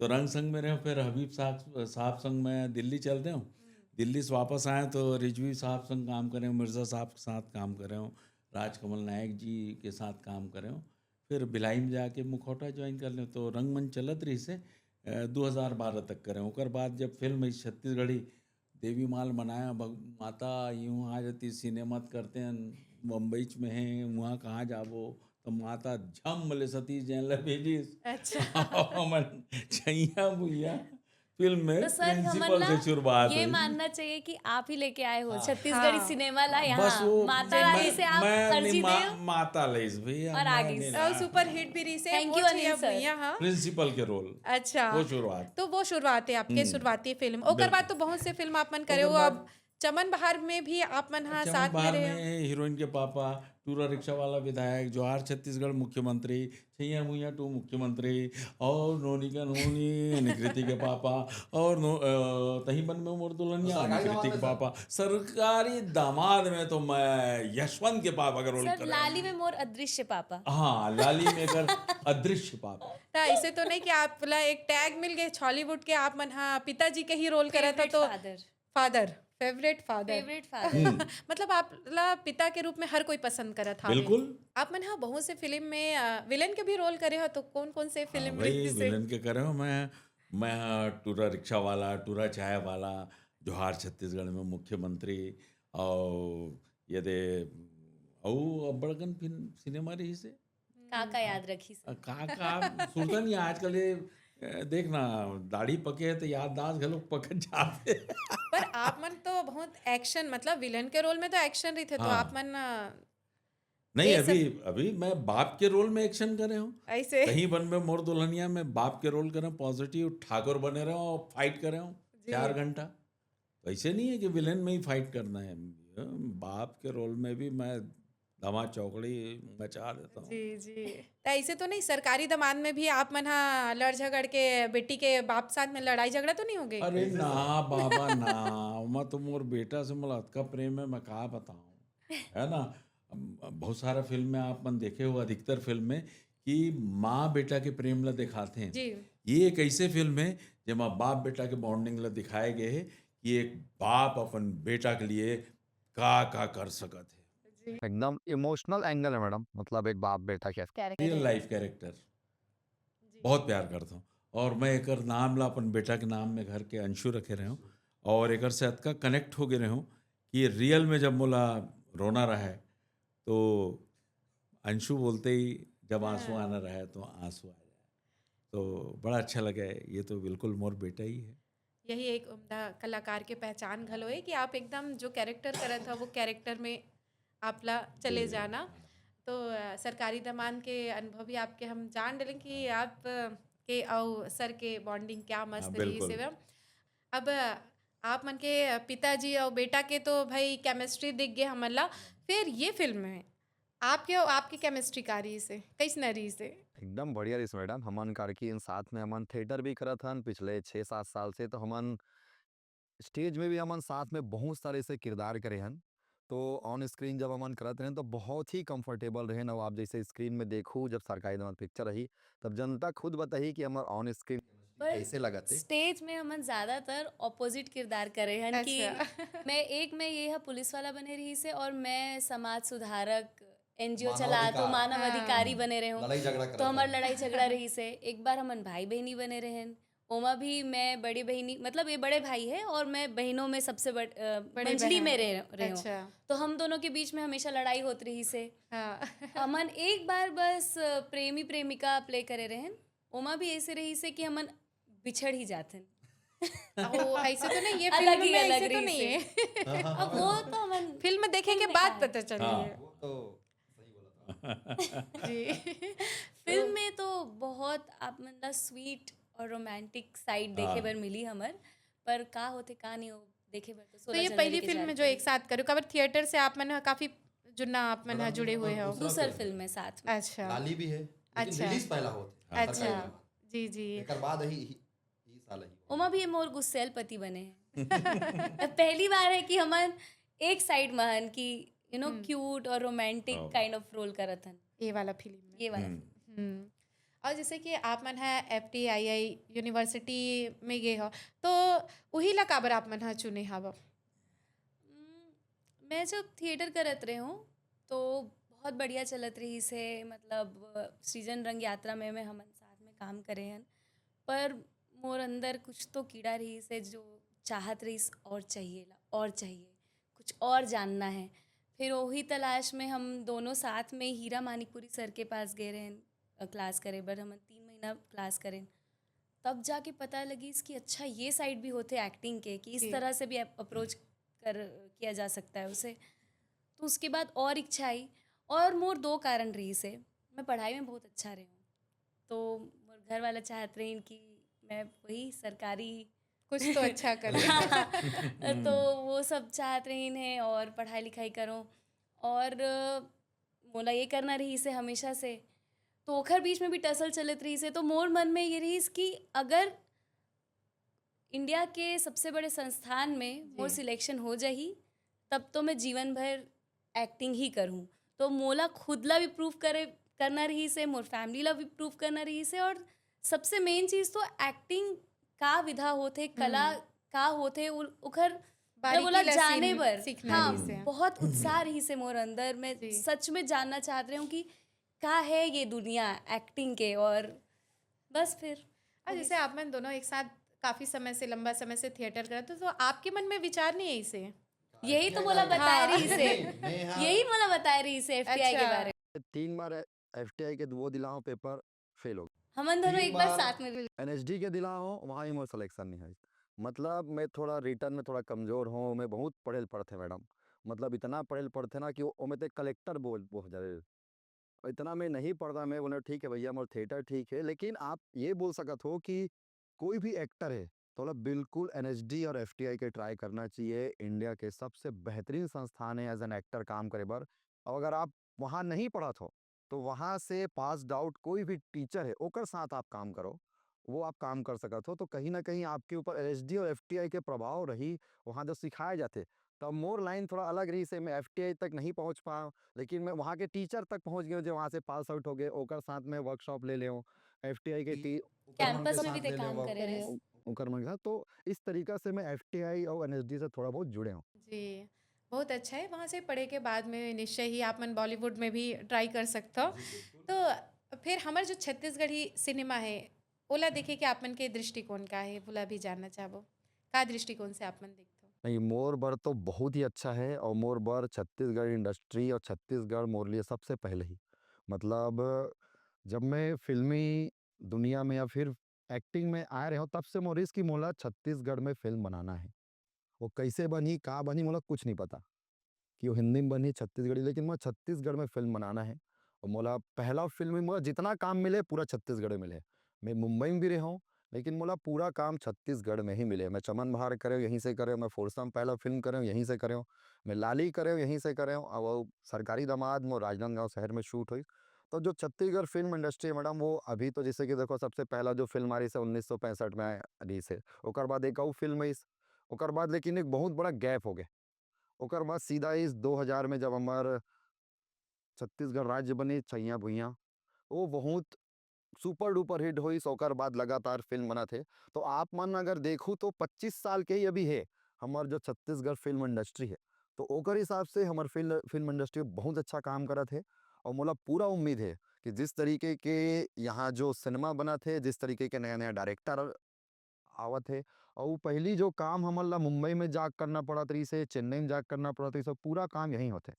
तो रंग संग में रहे। फिर हबीब साहब साहब संग मैं दिल्ली चल दे हूँ। दिल्ली से वापस आए तो रिजवी साहब संग काम करे हूँ, मिर्ज़ा साहब के साथ काम करे हूँ, राजकमल नायक जी के साथ काम करे हूँ। फिर भिलाई में जाके मुखौटा ज्वाइन कर लें, तो रंगमंच चलत रहिस है, अ, दो हज़ार बारह तक करे। ओकर बाद जब फिल्म इस छत्तीसगढ़ी देवी माल मनाया, भग-, माता यूं आ जाती, सिनेमा करते हैं, बम्बई में हैं, वहाँ कहाँ जाबो? तो माता झम ले सतीश जैन ला भेजिस। अच्छा। हमन छैया भुइया फिल्म में तो सर, हमन प्रिंसिपल ला से शुरुआत ये हुई। मानना चाहिए कि आप ही लेके आए हो हाँ। छत्तीसगढ़ी हाँ। सिनेमा ला यहाँ। बस वो माता मैं- रानी से आप मैं अर्जी निमा- दे माता लइस भैया, और मैं आगे। नहीं और ला। सुपरहिट भी रही से Thank you, वो अनिल छैया सर। भुइया, हाँ। प्रिंसिपल के रोल, अच्छा। वो शुरुआत। तो वो शुरुआत है आपके, हम्म, शुरुआती फिल्म। ओकर बिल्कुल। बाद तो बहुत से फिल्म आप मन करे हो। ओकर अब चमन बहार में भी आप मन हाँ चमन साथ में बहार रहे हो। में हीरोइन के पापा, टूरा रिक्शा वाला विधायक, जोहार छत्तीसगढ़ मुख्यमंत्री, छैया भुइया टू मुख्यमंत्री, और नोनी का नोनी निकृति के पापा, और नो, अ, तही बन में मोर दुल्हनिया सरकारी निकृति के दामाद है पापा। सरकारी दामाद में तो मैं यशवंत के पापा का रोल सर, कर लाली में मोर अदृश्य पापा। हाँ, लाली में कर अदृश्य पापा। तो ऐसे तो नहीं कि आप ला एक टैग मिल गए हॉलीवुड के, आप मन हाँ पिताजी के ही रोल करे था तो father. Father, favourite father. Favourite father. मतलब आप ला पिता के रूप में हर कोई पसंद करत था। बिल्कुल। आप मन हाँ बहुत से फिल्म में विलेन के भी रोल करे हो, तो कौन कौन से हाँ, फिल्म वही रही से? विलेन के करे हो। मैं मैं हाँ टूरा रिक्शा वाला, टूरा चाय वाला, जोहार छत्तीसगढ़ में मुख्यमंत्री, और ये दे अउ अब्बड़कन फिल्म सिनेमा रही से। का का याद रखी सर? का का सुरता नहीं आजकल ये, अ, देखना, दाढ़ी पके है तो याददाश्त घलो पकड़ जाते। पर आप मन तो बहुत एक्शन, मतलब विलेन के रोल में तो एक्शन रही थे, तो हाँ। आप मन अ, नहीं, ये सब अभी अभी मैं बाप के रोल में एक्शन करे हूँ। ऐसे तही बन में मोर दुल्हनिया में बाप के रोल करे हूँ, पॉजिटिव ठाकुर बने रहे हूँ और फाइट करे हूँ जी। चार घंटा। तो ऐसे नहीं है कि विलेन में ही फाइट करना है। बाप के रोल में भी मैं धमा चौकड़ी मचा देता हूँ। जी जी। तो ऐसे तो नहीं, सरकारी दामाद में भी आप मन हाँ लड़ झगड़ के बेटी के बाप साथ में लड़ाई झगड़ा तो नहीं हो गई? अरे ना बाबा ना, ओमा तो मोर बेटा से मोला अतका प्रेम है, मैं का बताऊं, है ना। बहुत सारा फिल्म में आप मन देखे हो, अधिकतर फिल्म में कि माँ बेटा के प्रेम ला दिखाते हैं। जी ये एक ऐसे फिल्म है जेमा बाप बेटा के बॉन्डिंग ला दिखाए गए है कि एक बाप अपन बेटा के लिए का का कर सकत है। जी। एकदम इमोशनल एंगल है मैडम, मतलब एक बाप बेटा के। रियल लाइफ कैरेक्टर बहुत प्यार करता हूँ। और मैं एकर नाम ला अपन बेटा के नाम में घर के अंशु रखे रहे हूँ, और एकर से अतका कनेक्ट हो गए रहे हूँ कि रियल में जब मोला रोना रहे तो अंशु बोलते ही जब आंसू आना रहे तो आंसू आ जाए। तो बड़ा अच्छा लगे। ये तो बिल्कुल मोर बेटा ही है। यही एक उम्दा कलाकार के पहचान घलो है कि आप एकदम जो कैरेक्टर करत हो वो कैरेक्टर में आप ला चले जाना। तो अ, सरकारी दामाद के अनुभव भी आपके हम जान डलें कि आप अ, के अउ सर के बॉन्डिंग क्या मस्त हाँ, रही बिल्कुल। से। अब अ, आप मन के अ, पिताजी और बेटा के तो भाई केमिस्ट्री दिख गए हमन ला। फिर ये फिल्म में आपके अउ आपके केमिस्ट्री का रही से, कैसन रही से? एकदम बढ़िया रही मैडम। हमन कारकी साथ में हमन थिएटर भी करत हन पिछले छः सात साल से, तो हमन स्टेज में भी हमन साथ में बहुत सारे से किरदार करे हन। तो ऑन स्क्रीन जब हमन करत रहेन तो बहुत ही कंफर्टेबल रहेन। और आप जैसे स्क्रीन में देखू, जब सरकारी दामाद पिक्चर रही, तब जनता खुद बताही कि हमर ऑन स्क्रीन पर कैसे लगत है। स्टेज में हमन ज्यादातर ऑपोजिट किरदार करे हन कि अच्छा। मैं एक में ये ह पुलिस वाला बने रही से और मैं समाज सुधारक, एनजीओ मानव चलात हूँ, अधिकार। मानव हाँ। अधिकारी बने रहे हूँ। लड़ाई झगड़ा करत तो हमार हन। लड़ाई झगड़ा रही से। एक बार हमन भाई बहनी बने रहेन, ओमा भी मैं बड़ी बहनी, मतलब ये बड़े भाई है और मैं बहनों में सबसे बड़, अ, बड़े मंझली बहन। में रह रहे हूँ। अच्छा। तो हम दोनों के बीच में हमेशा लड़ाई होत रही से। हाँ। हमन एक बार बस अ, प्रेमी प्रेमिका प्ले करे रहेन, ओमा भी ऐसे रही से कि हमन बिछड़ ही जाथन। ओ, ऐसे तो नहीं, ये अलग फिल्म ही में अलग ऐसे तो रही नहीं से। है। अब वो तो हमन फिल्म देखेंगे में बाद है। पता चलिए। हाँ। वो तो सही बोला था। जी। फिल्म में तो बहुत आप मतलब स्वीट और रोमांटिक साइड देखे हाँ। बर मिली हमर, पर का होथे का नहीं हो देखे बर तो तो सोलह ये जनवरी पहली के फिल्म जान जो पड़ी। एक साथ करो, काबर थिएटर से आप मन ह काफी जुन्ना आप मन ह बड़ा जुड़े हुए हो। दूसरा दूसर फिल्म। फिल्म में साथ में। अच्छा। लाली भी है, लेकिन अच्छा। रिलीज पहला होत है। हाँ। अच्छा। सरकारी दामाद। जी जी। एकर बाद ही, ही, ही साल ही। ओमा भी ये मोर गुस्सैल पति बने हैं। पहली बार है कि हमन एक साइड में हन कि यू नो हम्म। क्यूट और रोमांटिक हाँ। काइंड ऑफ रोल करत हन। ये वाला फिल्म में। ये वाला हम्म। फिल्म। हम्म। और जैसे कि आप मन है F T I I university में गए हो, तो वही ला काबर आप मन ह चुने हव? हम्म, मैं जब थिएटर करत रहे हूँ तो बहुत बढ़िया चलत रही से, मतलब अ, सृजन रंग यात्रा में मैं हमन साथ में काम करे हन, पर मोर अंदर कुछ तो कीड़ा रही से जो चाहत रहिस और चाहिए ला, और चाहिए, कुछ और जानना है। फिर वही तलाश में हम दोनों साथ में हीरा मानिकपुरी सर के पास गए रहेन, अ, क्लास करे बर। हम तीन महीना क्लास करेन, तब जाके पता लगिस कि अच्छा, ये साइड भी होथे एक्टिंग के, कि इस जी। तरह से भी अप-, अप्रोच कर, किया जा सकता है उसे। तो उसके बाद और इच्छा आई, और मोर दो कारण रहिस हे। मैं पढ़ाई में बहुत अच्छा रहे हूँ, तो मोर घर वाला चाहत रहिन कि मैं वही सरकारी कुछ तो अच्छा कर तो वो सब चाहत रहिन हे और पढ़ाई लिखाई करो, और अ, मोला ये करना रहिस हे हमेशा से। तो ओखर बीच में भी टसल चलत रहिस हे। तो मोर मन में ये रहिस कि अगर इंडिया के सबसे बड़े संस्थान में मोर जी। सिलेक्शन हो जाही, तब तो मैं जीवन भर एक्टिंग ही करूँ। तो मोला खुद ला भी प्रूव करे, करना रहिस हे, मोर फैमिली ला भी प्रूव करना रहिस हे, और सबसे मेन चीज़ तो एक्टिंग का विधा होथे, कला का होथे, उ-, ओखर मतलब बारीकी ओला ला जाने सीन- बर। सीखना हाँ, रहिस हे। बहुत उत्साह रहिस हे मोर अंदर। मैं जी। सच में जानना चाहत रहे हूँ कि का है ये दुनिया एक्टिंग के, और बस फिर हाँ, जैसे आप मन दोनों एक साथ काफी समय से, लंबा समय से थिएटर करत हो, तो आपके मन में विचार नहीं है इसे? यही तो मोला बताए रहिस हे, नेहा। यही मोला बताए रहिस हे एफटीआई के अच्छा। बारे में। तीन बार एफटीआई के वो दिलाओ पेपर, फेल हो गए। हमन दोनों तीन एक बार बार साथ में भी एनएसडी के दिलाओ, वहाँ ही मोर सिलेक्शन नहीं है। मतलब मैं थोड़ा रिटन में थोड़ा कमजोर हूँ, मैं बहुत पढ़े ल पढ़थे मैडम, मतलब इतना पढ़े ल पढ़थे ना कि वो, वो मैं तो कलेक्टर बोल बहुत जावे। इतना मैं नहीं पढ़ता, मैं बोले ठीक है भैया, मोर थिएटर ठीक है, लेकिन आप ये बोल सकत हो कि कोई भी एक्टर है तो मतलब बिल्कुल एनएसडी और एफटीआई के ट्राई करना चाहिए। इंडिया के सबसे बेहतरीन संस्थान है एज एन एक्टर काम करे बर। और अगर आप वहाँ नहीं पढ़त हो तो वहाँ से पास्ड आउट कोई भी टीचर है ओकर साथ आप काम करो, वो आप काम कर सकत हो। तो कहीं ना कहीं आपके ऊपर एनएसडी और एफटीआई के प्रभाव रही, वहाँ जो सिखाए जाते। तब मोर लाइन थोड़ा अलग रहिस हे, मैं एफटीआई तक नहीं पहुँच पाया, लेकिन मैं वहाँ के टीचर तक पहुँच गया हूँ जो वहाँ से पास आउट हो गए, ओकर साथ मैं वर्कशॉप ले ले हूँ। एफटीआई के टी कैंपस में भी ते काम करे रहे। ओकर मन के साथ। तो इस तरीका से मैं एफटीआई और एनएसडी से थोड़ा बहुत जुड़े हूँ। जी, बहुत अच्छा है। वहाँ से पढ़े के बाद में निश्चय ही आप मन बॉलीवुड में भी ट्राई कर सकते हो। तो फिर हमारे जो छत्तीसगढ़ी सिनेमा है, ओला देखे के आप मन के दृष्टिकोण का है, बोला भी जानना चाहबो, का दृष्टिकोण से आप मन देखते हो? नहीं, मोर बर तो बहुत ही अच्छा है और मोर बर छत्तीसगढ़ इंडस्ट्री और छत्तीसगढ़ मोर लिए सबसे पहले ही, मतलब जब मैं फिल्मी दुनिया में या फिर एक्टिंग में आए रहे हूँ, तब से मोर इस कि मोला छत्तीसगढ़ में फिल्म बनाना है। वो कैसे बनी, का बनी, मोला कुछ नहीं पता कि वो हिंदी में बनी, छत्तीसगढ़ी, लेकिन मोला छत्तीसगढ़ में फिल्म बनाना है। और मोला पहला फिल्म में मोला जितना काम मिले पूरा छत्तीसगढ़ में मिले। मैं मुंबई में भी रहे हूँ, लेकिन मोला पूरा काम छत्तीसगढ़ में ही मिले। मैं चमन बहार करे हूँ, यहीं से करे हूँ, मैं फोरसम पहला फिल्म करे हूँ, यहीं से करे हूँ, मैं लाली करे हूँ, यहीं से करे हूँ। और वो सरकारी दामाद मोर राजनांदगांव शहर में शूट हुई। तो जो छत्तीसगढ़ फिल्म इंडस्ट्री है मैडम, वो अभी तो जैसे कि देखो, सबसे पहला जो फिल्म आ रही है उन्नीस सौ पैंसठ में आ रही है, ओकर बाद एक और फिल्म आई, ओकर बाद लेकिन एक बहुत बड़ा गैप हो गया। ओकर बाद सीधा इस दो हज़ार में जब हमार छत्तीसगढ़ राज्य बनी, छैया भुइयां, वो बहुत सुपर डुपर हिट हुई, ओकर बाद लगातार फिल्म बनत हे। तो आप मन अगर देखू तो पच्चीस साल के ही अभी है हमार जो छत्तीसगढ़ फिल्म इंडस्ट्री है, तो ओकर हिसाब से हमार फिल्म, फिल्म इंडस्ट्री बहुत अच्छा काम करत है। और मोला पूरा उम्मीद है कि जिस तरीके के यहाँ जो सिनेमा बनत है, जिस तरीके के नया नया डायरेक्टर आवत है, और पहली जो काम हमन ला मुंबई में जाके करना पड़त रहिस हे, चेन्नई में जाके करना पड़त रहिस हे, पूरा काम यहीं होथे,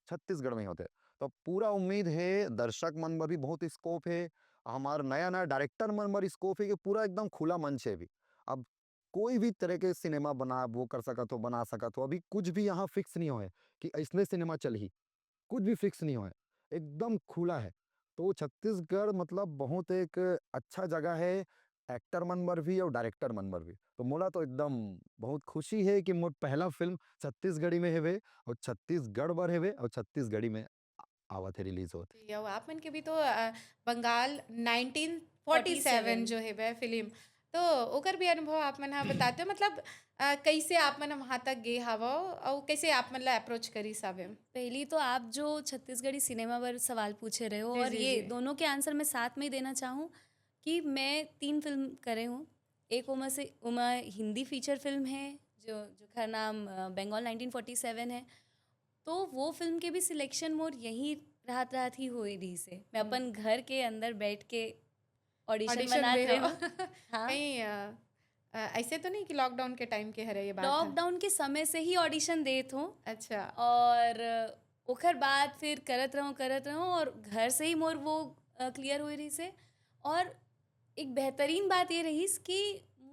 छत्तीसगढ़ में ही होथे। तो पूरा उम्मीद है दर्शक मन बर भी बहुत स्कोप है, हमार नया नया डायरेक्टर मन बर स्कोप है कि पूरा एकदम खुला मंच है अभी। अब कोई भी तरह के सिनेमा बना, वो कर सकत हो, बना सकत हो। अभी कुछ भी यहाँ फिक्स नहीं होए कि इसने सिनेमा चलही, कुछ भी फिक्स नहीं होए, एकदम खुला है। तो छत्तीसगढ़ मतलब बहुत एक अच्छा जगह है एक्टर मन बर भी और डायरेक्टर मन बर भी। तो मोला तो एकदम बहुत खुशी है कि मोर पहला फिल्म छत्तीसगढ़ी में हेवे और छत्तीसगढ़ बर हेवे और छत्तीसगढ़ी में आवत है, रिलीज होत है। जी, और आप मन के भी तो अ, बंगाल नाइनटीन फोर्टी सेवन जो हेवे फिल्म, तो ओकर भी अनुभव आप मन हा बताते हो, मतलब अ, कैसे आप मन वहाँ तक गे हवो और कैसे आप मन ला अप्रोच करिस हवे? पहली तो आप जो छत्तीसगढ़ी सिनेमा पर सवाल पूछे रहे हो, जी, और जी, ये जी। दोनों के आंसर मैं साथ में ही देना चाहूँ कि मैं तीन फिल्म करे हूँ। एक ओमा से ओमा हिंदी फीचर फिल्म है जो जोखर नाम अ, बंगाल नाइनटीन फोर्टी सेवन है। तो वो फिल्म के भी सिलेक्शन मोर यहीं रहत रहत ही होए रहिस हे। मैं अपन घर के अंदर बैठ के ऑडिशन ऑडिशन बनात दे रहे हो। हूँ। हाँ। कहीं अ, अ, ऐसे तो नहीं कि लॉकडाउन के टाइम के हरे ये बात है? लॉकडाउन के समय से ही ऑडिशन देत हों। अच्छा। और ओखर बाद फिर करत रहूँ करत रहूँ और घर से ही मोर वो क्लियर हुई रहिस हे। और एक बेहतरीन बात ये रहिस कि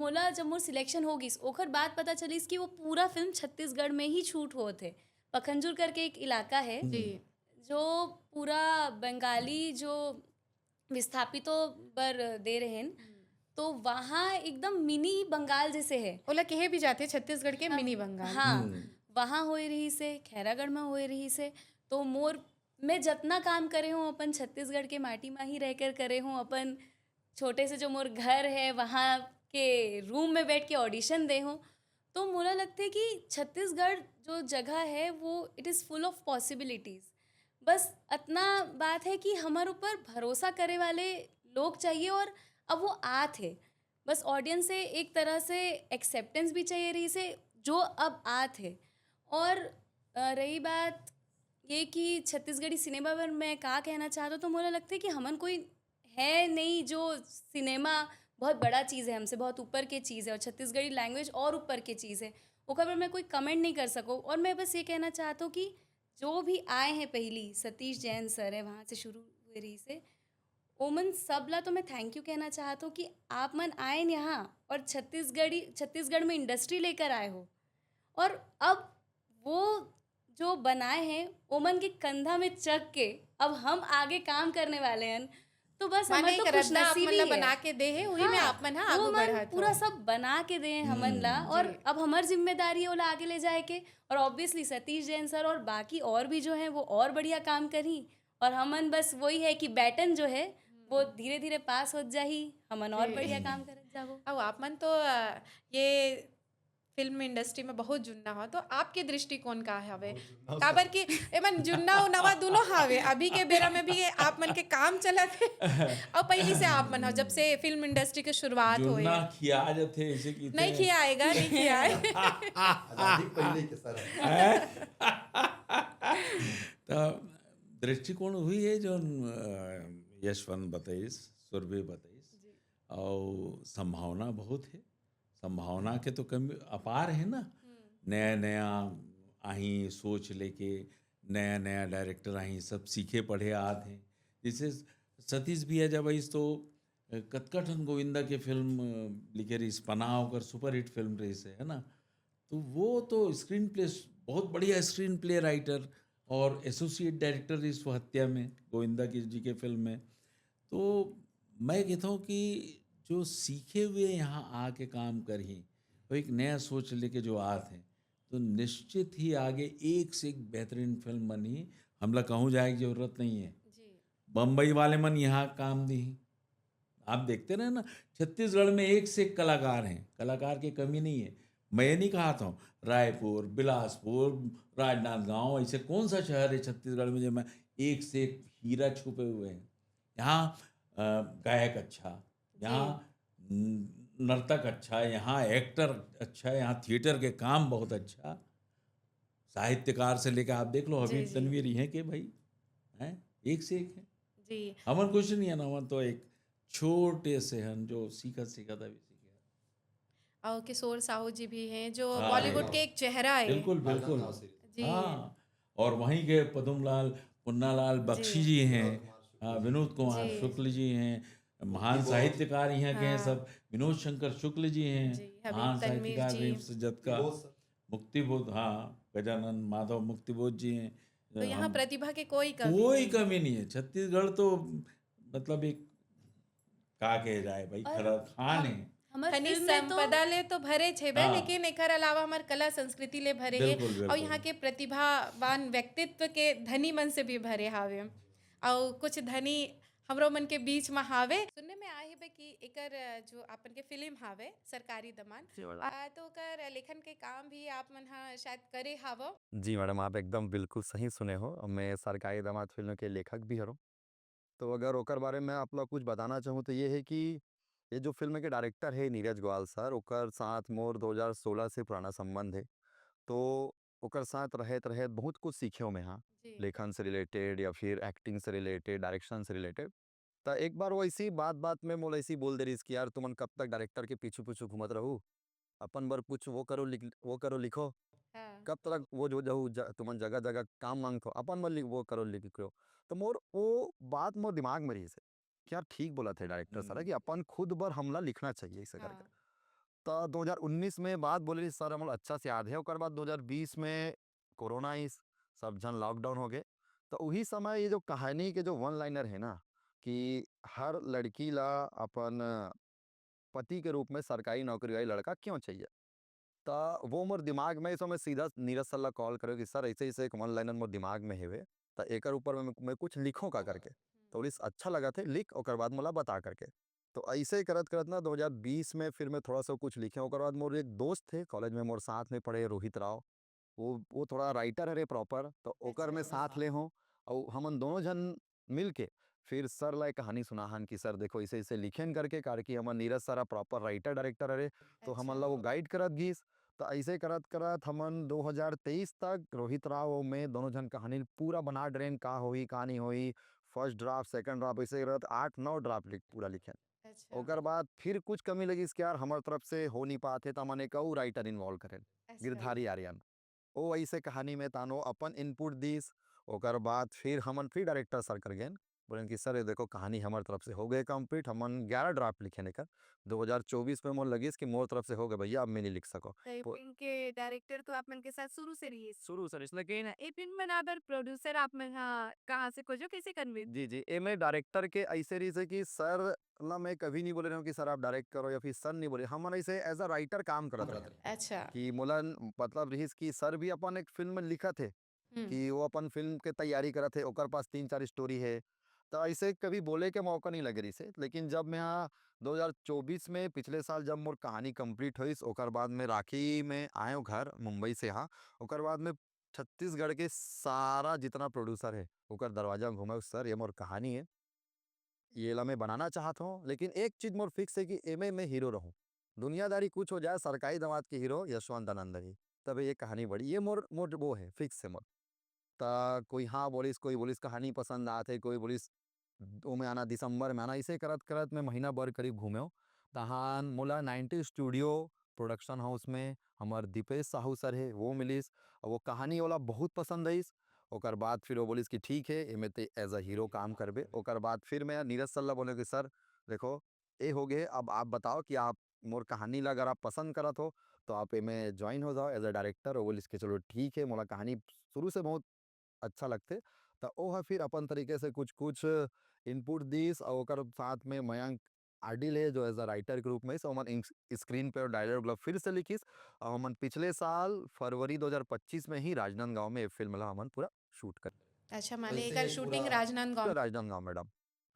मोला जब मोर सिलेक्शन हो गिस, ओखर बाद पता चलिस कि वो पूरा फिल्म छत्तीसगढ़ में ही शूट होत हे। पखंजूर करके एक इलाका है, जी। जो पूरा बंगाली जो विस्थापितों बर दे रहेन, तो वहाँ एकदम मिनी बंगाल जैसे है। ओला कहे भी जाथे छत्तीसगढ़ के मिनी बंगाल। हाँ, वहाँ होए रहिस हे, खैरागढ़ में होए रहिस हे। तो मोर, मैं जतना काम करे हूँ अपन छत्तीसगढ़ के माटी में ही रहकर करे हूँ, अपन छोटे से जो मोर घर है वहाँ के रूम में बैठ के ऑडिशन दे हूँ। तो मोला लगथे कि छत्तीसगढ़ जो जगह है वो it is full of possibilities। बस अतना बात है कि हमर ऊपर भरोसा करे वाले लोग चाहिए और अब वो आत हे। बस ऑडियंस से एक तरह से एक्सेप्टेंस भी चाहिए रहिस हे जो अब आत हे। और अ, रही बात ये कि छत्तीसगढ़ी सिनेमा पर मैं का कहना चाहत हूँ, तो मोला लगथे कि हमन कोई है नहीं जो सिनेमा बहुत बड़ा चीज़ है, हमसे बहुत ऊपर के चीज़ है और छत्तीसगढ़ी लैंग्वेज और ऊपर के चीज़ है, ओकर पर मैं कोई कमेंट नहीं कर सकूँ। और मैं बस ये कहना चाहत हूँ कि जो भी आए हैं पहली, सतीश जैन सर है, वहाँ से शुरू हुए रहिस हे, ओमन सब ला तो मैं थैंक यू कहना चाहत हूँ कि आप मन आए यहाँ और छत्तीसगढ़ी, छत्तीसगढ़ में इंडस्ट्री लेकर आए हो। और अब वो जो बनाए हैं, ओमन के कंधा में चघ के अब हम आगे काम करने वाले हैं। तो बस माने हमर तो एक रद्दा आप मन खुशनसीबी ला है। बना के दे हे, उही में हाँ, आप मन हा आगू ओमन बढ़त पूरा हो। सब बना के दे हैं हमन ला, और अब हमर जिम्मेदारी है ओला आगे ले जाए के। और ऑब्वियसली सतीश जैन सर और बाकी और भी जो है वो और बढ़िया काम करही, और हमन बस वही है कि बैटन जो है वो धीरे धीरे पास होत जाही, हमन और बढ़िया काम करत जाबो। अब आप मन तो अ, ये फिल्म इंडस्ट्री में बहुत जुन्ना हो, तो आपके दृष्टिकोण का हवे? काबर कि एमन जुन्ना अउ नवा दोनों हावे। अभी के बेरा में भी ये आप मन के काम चलत हे, और पहली से आप मन हो, जब से फिल्म इंडस्ट्री के शुरुआत होए। जुन्ना खिया जाथे, ऐसे की नहीं खियाएगा, नहीं खियाए। आजादी पहले के सर। त दृष्टिकोण उही हे जो अ, यशवंत बताइस, सुरभि बताइस, और संभावना बहुत हे। संभावना के तो कमी अपार हे ना। नया नया आही सोच लेके, नया नया डायरेक्टर आही, सब सीखे पढ़े आत हे। जैसे सतीश भैया जब आइस तो अ, कतका ठन गोविंदा के फिल्म अ, लिखे रहिस, पनाह ओकर सुपरहिट फिल्म रहिस हे, है ना? तो वो तो स्क्रीन प्ले, बहुत बढ़िया स्क्रीन प्ले राइटर और एसोसिएट डायरेक्टर रहिस वो हत्या में, गोविंदा की जी के फिल्म में। तो मैं कहता हूँ कि जो सीखे हुए यहाँ आके काम करही, वो एक नया सोच लेके जो आत हे, तो निश्चित ही आगे एक से एक बेहतरीन फिल्म बनही। हमला कहूँ जाए की जरूरत नहीं है। जी। बम्बई वाले मन यहाँ काम दी। आप देखते रहे ना, छत्तीसगढ़ में एक से एक कलाकार हैं, कलाकार की कमी नहीं है। मैं ये नहीं कहा था, रायपुर, बिलासपुर, राजनांदगांव, ऐसे कौन सा शहर है छत्तीसगढ़ में जो मैं एक से एक हीरा छुपे हुए हैं? यहाँ अ, गायक अच्छा, यहाँ न- नर्तक अच्छा, यहाँ एक्टर अच्छा, यहाँ थिएटर के काम बहुत अच्छा, साहित्यकार से लेकर आप देख लो, हबीब तनवीर हैं के भाई, हैं, एक से एक है। जी। हमन कुछ नहीं है ना, हमन तो एक छोटे से हन जो सीखत सीखत अभी सीखे। और किशोर साहू जी भी हैं जो हाँ, बॉलीवुड हाँ। के एक चेहरा है। बिल्कुल, बिल्कुल। जी। हाँ, और वहीं के पदमलाल, पुन्नालाल बख्शी जी हैं, हाँ, विनोद कुमार जी। शुक्ल जी हैं, महान साहित्यकार यहाँ के हैं सब, विनोद शंकर शुक्ल जी हैं, जी, हबीब महान तनवीर साहित्यकार जी। भीम से जतका, मुक्तिबोध, हाँ, गजानन माधव मुक्तिबोध जी हैं। तो यहाँ हम- प्रतिभा के कोई कमी कोई नहीं। कमी नहीं है। छत्तीसगढ़ तो मतलब एक का कहे जाए भाई, और खरा खान है। हमर खनिज फिल्म में तो संपदा ले तो भरे छेबे, हाँ। लेकिन एकर अलावा हमार कला संस्कृति ले भरे हे। बिल्कुल, और बिल्कुल। यहाँ के प्रतिभावान व्यक्तित्व के धनी मन से भी भरे हावे। और कुछ धनी हमरो मन के बीच में हावे। सुनने में आए हे बे कि एकर, अ, जो आपन के फिल्म हावे सरकारी दमाद, जी मैडम। आ, तो ओकर लेखन के काम भी आप मन हा शायद करे हावो। जी मैडम, आप एकदम बिल्कुल सही सुने हो। मैं सरकारी दमाद फिल्म के लेखक भी हरों। तो अगर ओकर बारे में आप लोग कुछ बताना चाहूँ तो ये है कि ये जो फिल्म के डायरेक्टर है नीरज ग्वाल सर, ओकर साथ मोर दो हज़ार सोलह से पुराना संबंध है। तो ओकर साथ रहत रहत बहुत कुछ सीखे हूँ मैं, हाँ, जी। लेखन से रिलेटेड या फिर एक्टिंग से रिलेटेड, डायरेक्शन से रिलेटेड। त एक बार वो ऐसी बात बात में मोला ऐसी बोल दे रहिस कि यार तुमन कब तक डायरेक्टर के पीछू पीछू घूमत रहू, अपन बर कुछ वो करो लिख, वो करो लिखो। हाँ। कब तक वो जो जहू ज- तुमन जगह जगह काम मांगथो, अपन बर लिख, वो करो लिखो। तो मोर वो बात मोर दिमाग में रहिस हे कि यार ठीक बोलत हे डायरेक्टर सर हम्म। कि अपन खुद बर हमला लिखना चाहिए ऐसे करके। हाँ। तो दो हज़ार उन्नीस में बात बोले रहिस सर, हमला अच्छा से याद है। ओकर बाद दो हज़ार बीस में कोरोना आइस, सब झन लॉकडाउन हो गए। तो उही समय ये जो कहानी के जो वन लाइनर है ना कि हर लड़की ला अपन पति के रूप में सरकारी नौकरी वाली लड़का क्यों चाहिए, तो वो मोर दिमाग में, इस समय सीधा नीरज सर ला कॉल करे कि सर ऐसे ऐसे एक वन लाइनर मोर दिमाग में हेवे, तो एकर ऊपर में मैं कुछ लिखों का करके। तो बोलिस अच्छा लगा थे, लिख, ओकर बाद मोला बता करके। तो ऐसे करत करत ना दो हज़ार बीस में फिर मैं थोड़ा सा कुछ लिखे। ओकर बाद मोर एक दोस्त थे कॉलेज में, मोर साथ में पढ़े, रोहित राव, वो वो थोड़ा राइटर हरे प्रॉपर, तो ओकर अच्छा। में साथ ले हों। और हमन दोनों झन मिल के फिर सर ला एक कहानी सुनाहन कि सर देखो ऐसे ऐसे लिखेन करके, कारण कि हमर Neeraj sir proper writer director हरे, तो हमन ला वो अच्छा। गाइड करत गिस। तो ऐसे करत करत हमन दो हज़ार तेईस तक रोहित राव और मैं दोनों झन कहानी पूरा बना डरेन, का होही का नहीं होही, फर्स्ट ड्राफ्ट, सेकंड ड्राफ्ट, ऐसे करत आठ नौ ड्राफ्ट लिख पूरा लिखेन। अच्छा। ओकर बाद फिर कुछ कमी लगिस कि यार हमर तरफ से हो नहीं पात हे, तो हमन एक अउ राइटर इन्वॉल्व करेन, अच्छा। गिरधारी आर्यन। ओ ऐसे कहानी में तानो अपन इनपुट दिस। ओकर बाद फिर हमन फिर डायरेक्टर सर कर गेन, बोलेन कि सर ये देखो कहानी हमर तरफ से हो गए कंप्लीट, हमन ग्यारह ड्राफ्ट लिखेन एकर। दो हज़ार चौबीस में मोर लगिस कि मोर तरफ से हो गए भैया, अब मैं नहीं लिख सको। तो ये पो- फिल्म के डायरेक्टर तो आप मन के साथ शुरू से रहिस। शुरू से रहिस, लेकिन ये फिल्म बनाए बर प्रोड्यूसर आप मन हा कहाँ से खोजो, कैसे कन्विंस? जी जी, एमे डायरेक्टर के ऐसे रहिस हे कि सर ला मैं कभी नहीं बोले रहूँ कि सर आप डायरेक्ट करो, या फिर सर नहीं बोले, हमन ऐसे एज अ राइटर काम करत रहे अच्छा। कि मोला न-, मतलब रहिस कि सर भी अपन एक फिल्म लिखत हे, हम्म। कि वो अपन फिल्म के तैयारी करत हे, ओकर पास तीन चार स्टोरी हे, तो ऐसे कभी बोले के मौका नहीं लगे रहिस हे। लेकिन जब मैं यहाँ दो हज़ार चौबीस में, पिछले साल जब मोर कहानी कंप्लीट होइस, ओकर बाद में राखी में आए हूँ घर मुंबई से, हाँ, ओकर बाद में छत्तीसगढ़ के सारा जितना प्रोड्यूसर हे, ओकर दरवाजा में घूमे, सर ये मोर कहानी हे, ये ला मैं बनाना चाहत हूँ, लेकिन एक चीज मोर फिक्स है कि एमे मैं हीरो रहूँ। दुनियादारी कुछ हो जाए, सरकारी दामाद के हीरो यशवंत आनंद रही, तबे ये कहानी बढ़ी। ये मोर मोर वो है, फिक्स है मोर। त कोई हाँ बोलिस, कोई बोलिस कहानी पसंद आत है, कोई बोलिस ओमे आना, दिसंबर में आना। इसे करत करत मैं महीना भर करीब घूमे हूँ। तहान मोला नाइंटी स्टूडियो प्रोडक्शन हाउस में हमर दीपेश साहू सर है, वो मिलिस। और वो कहानी वाला बहुत पसंद आइस। ओकर बाद फिर वो बोलिस कि ठीक है, एमे ते एज अ हीरो काम करबे। ओकर बाद फिर मैं नीरज सर ला बोले कि सर देखो, ए हो गए, अब आप बताओ कि आप मोर कहानी ला अगर आप पसंद करत हो तो आप एमे ज्वाइन हो जाओ एज अ डायरेक्टर। वो बोलिस कि चलो ठीक है, मोला कहानी शुरू से बहुत अच्छा लगथे। त ओह फिर अपन तरीके से कुछ-कुछ इनपुट दीस, अउ ओकर साथ में मयंक आडिल हे, जो एज अ राइटर के रूप में, सो हमन इंस-, स्क्रीन पे डायलॉग ला फिर से लिखिस। अउ हमन पिछले साल फरवरी दो हज़ार पच्चीस में ही राजनांदगांव में ये फिल्म ला हमन पूरा शूट कर। अच्छा, माने वैसे एकर शूटिंग पूरा राजनांदगांव में? राजनांदगांव, मैडम,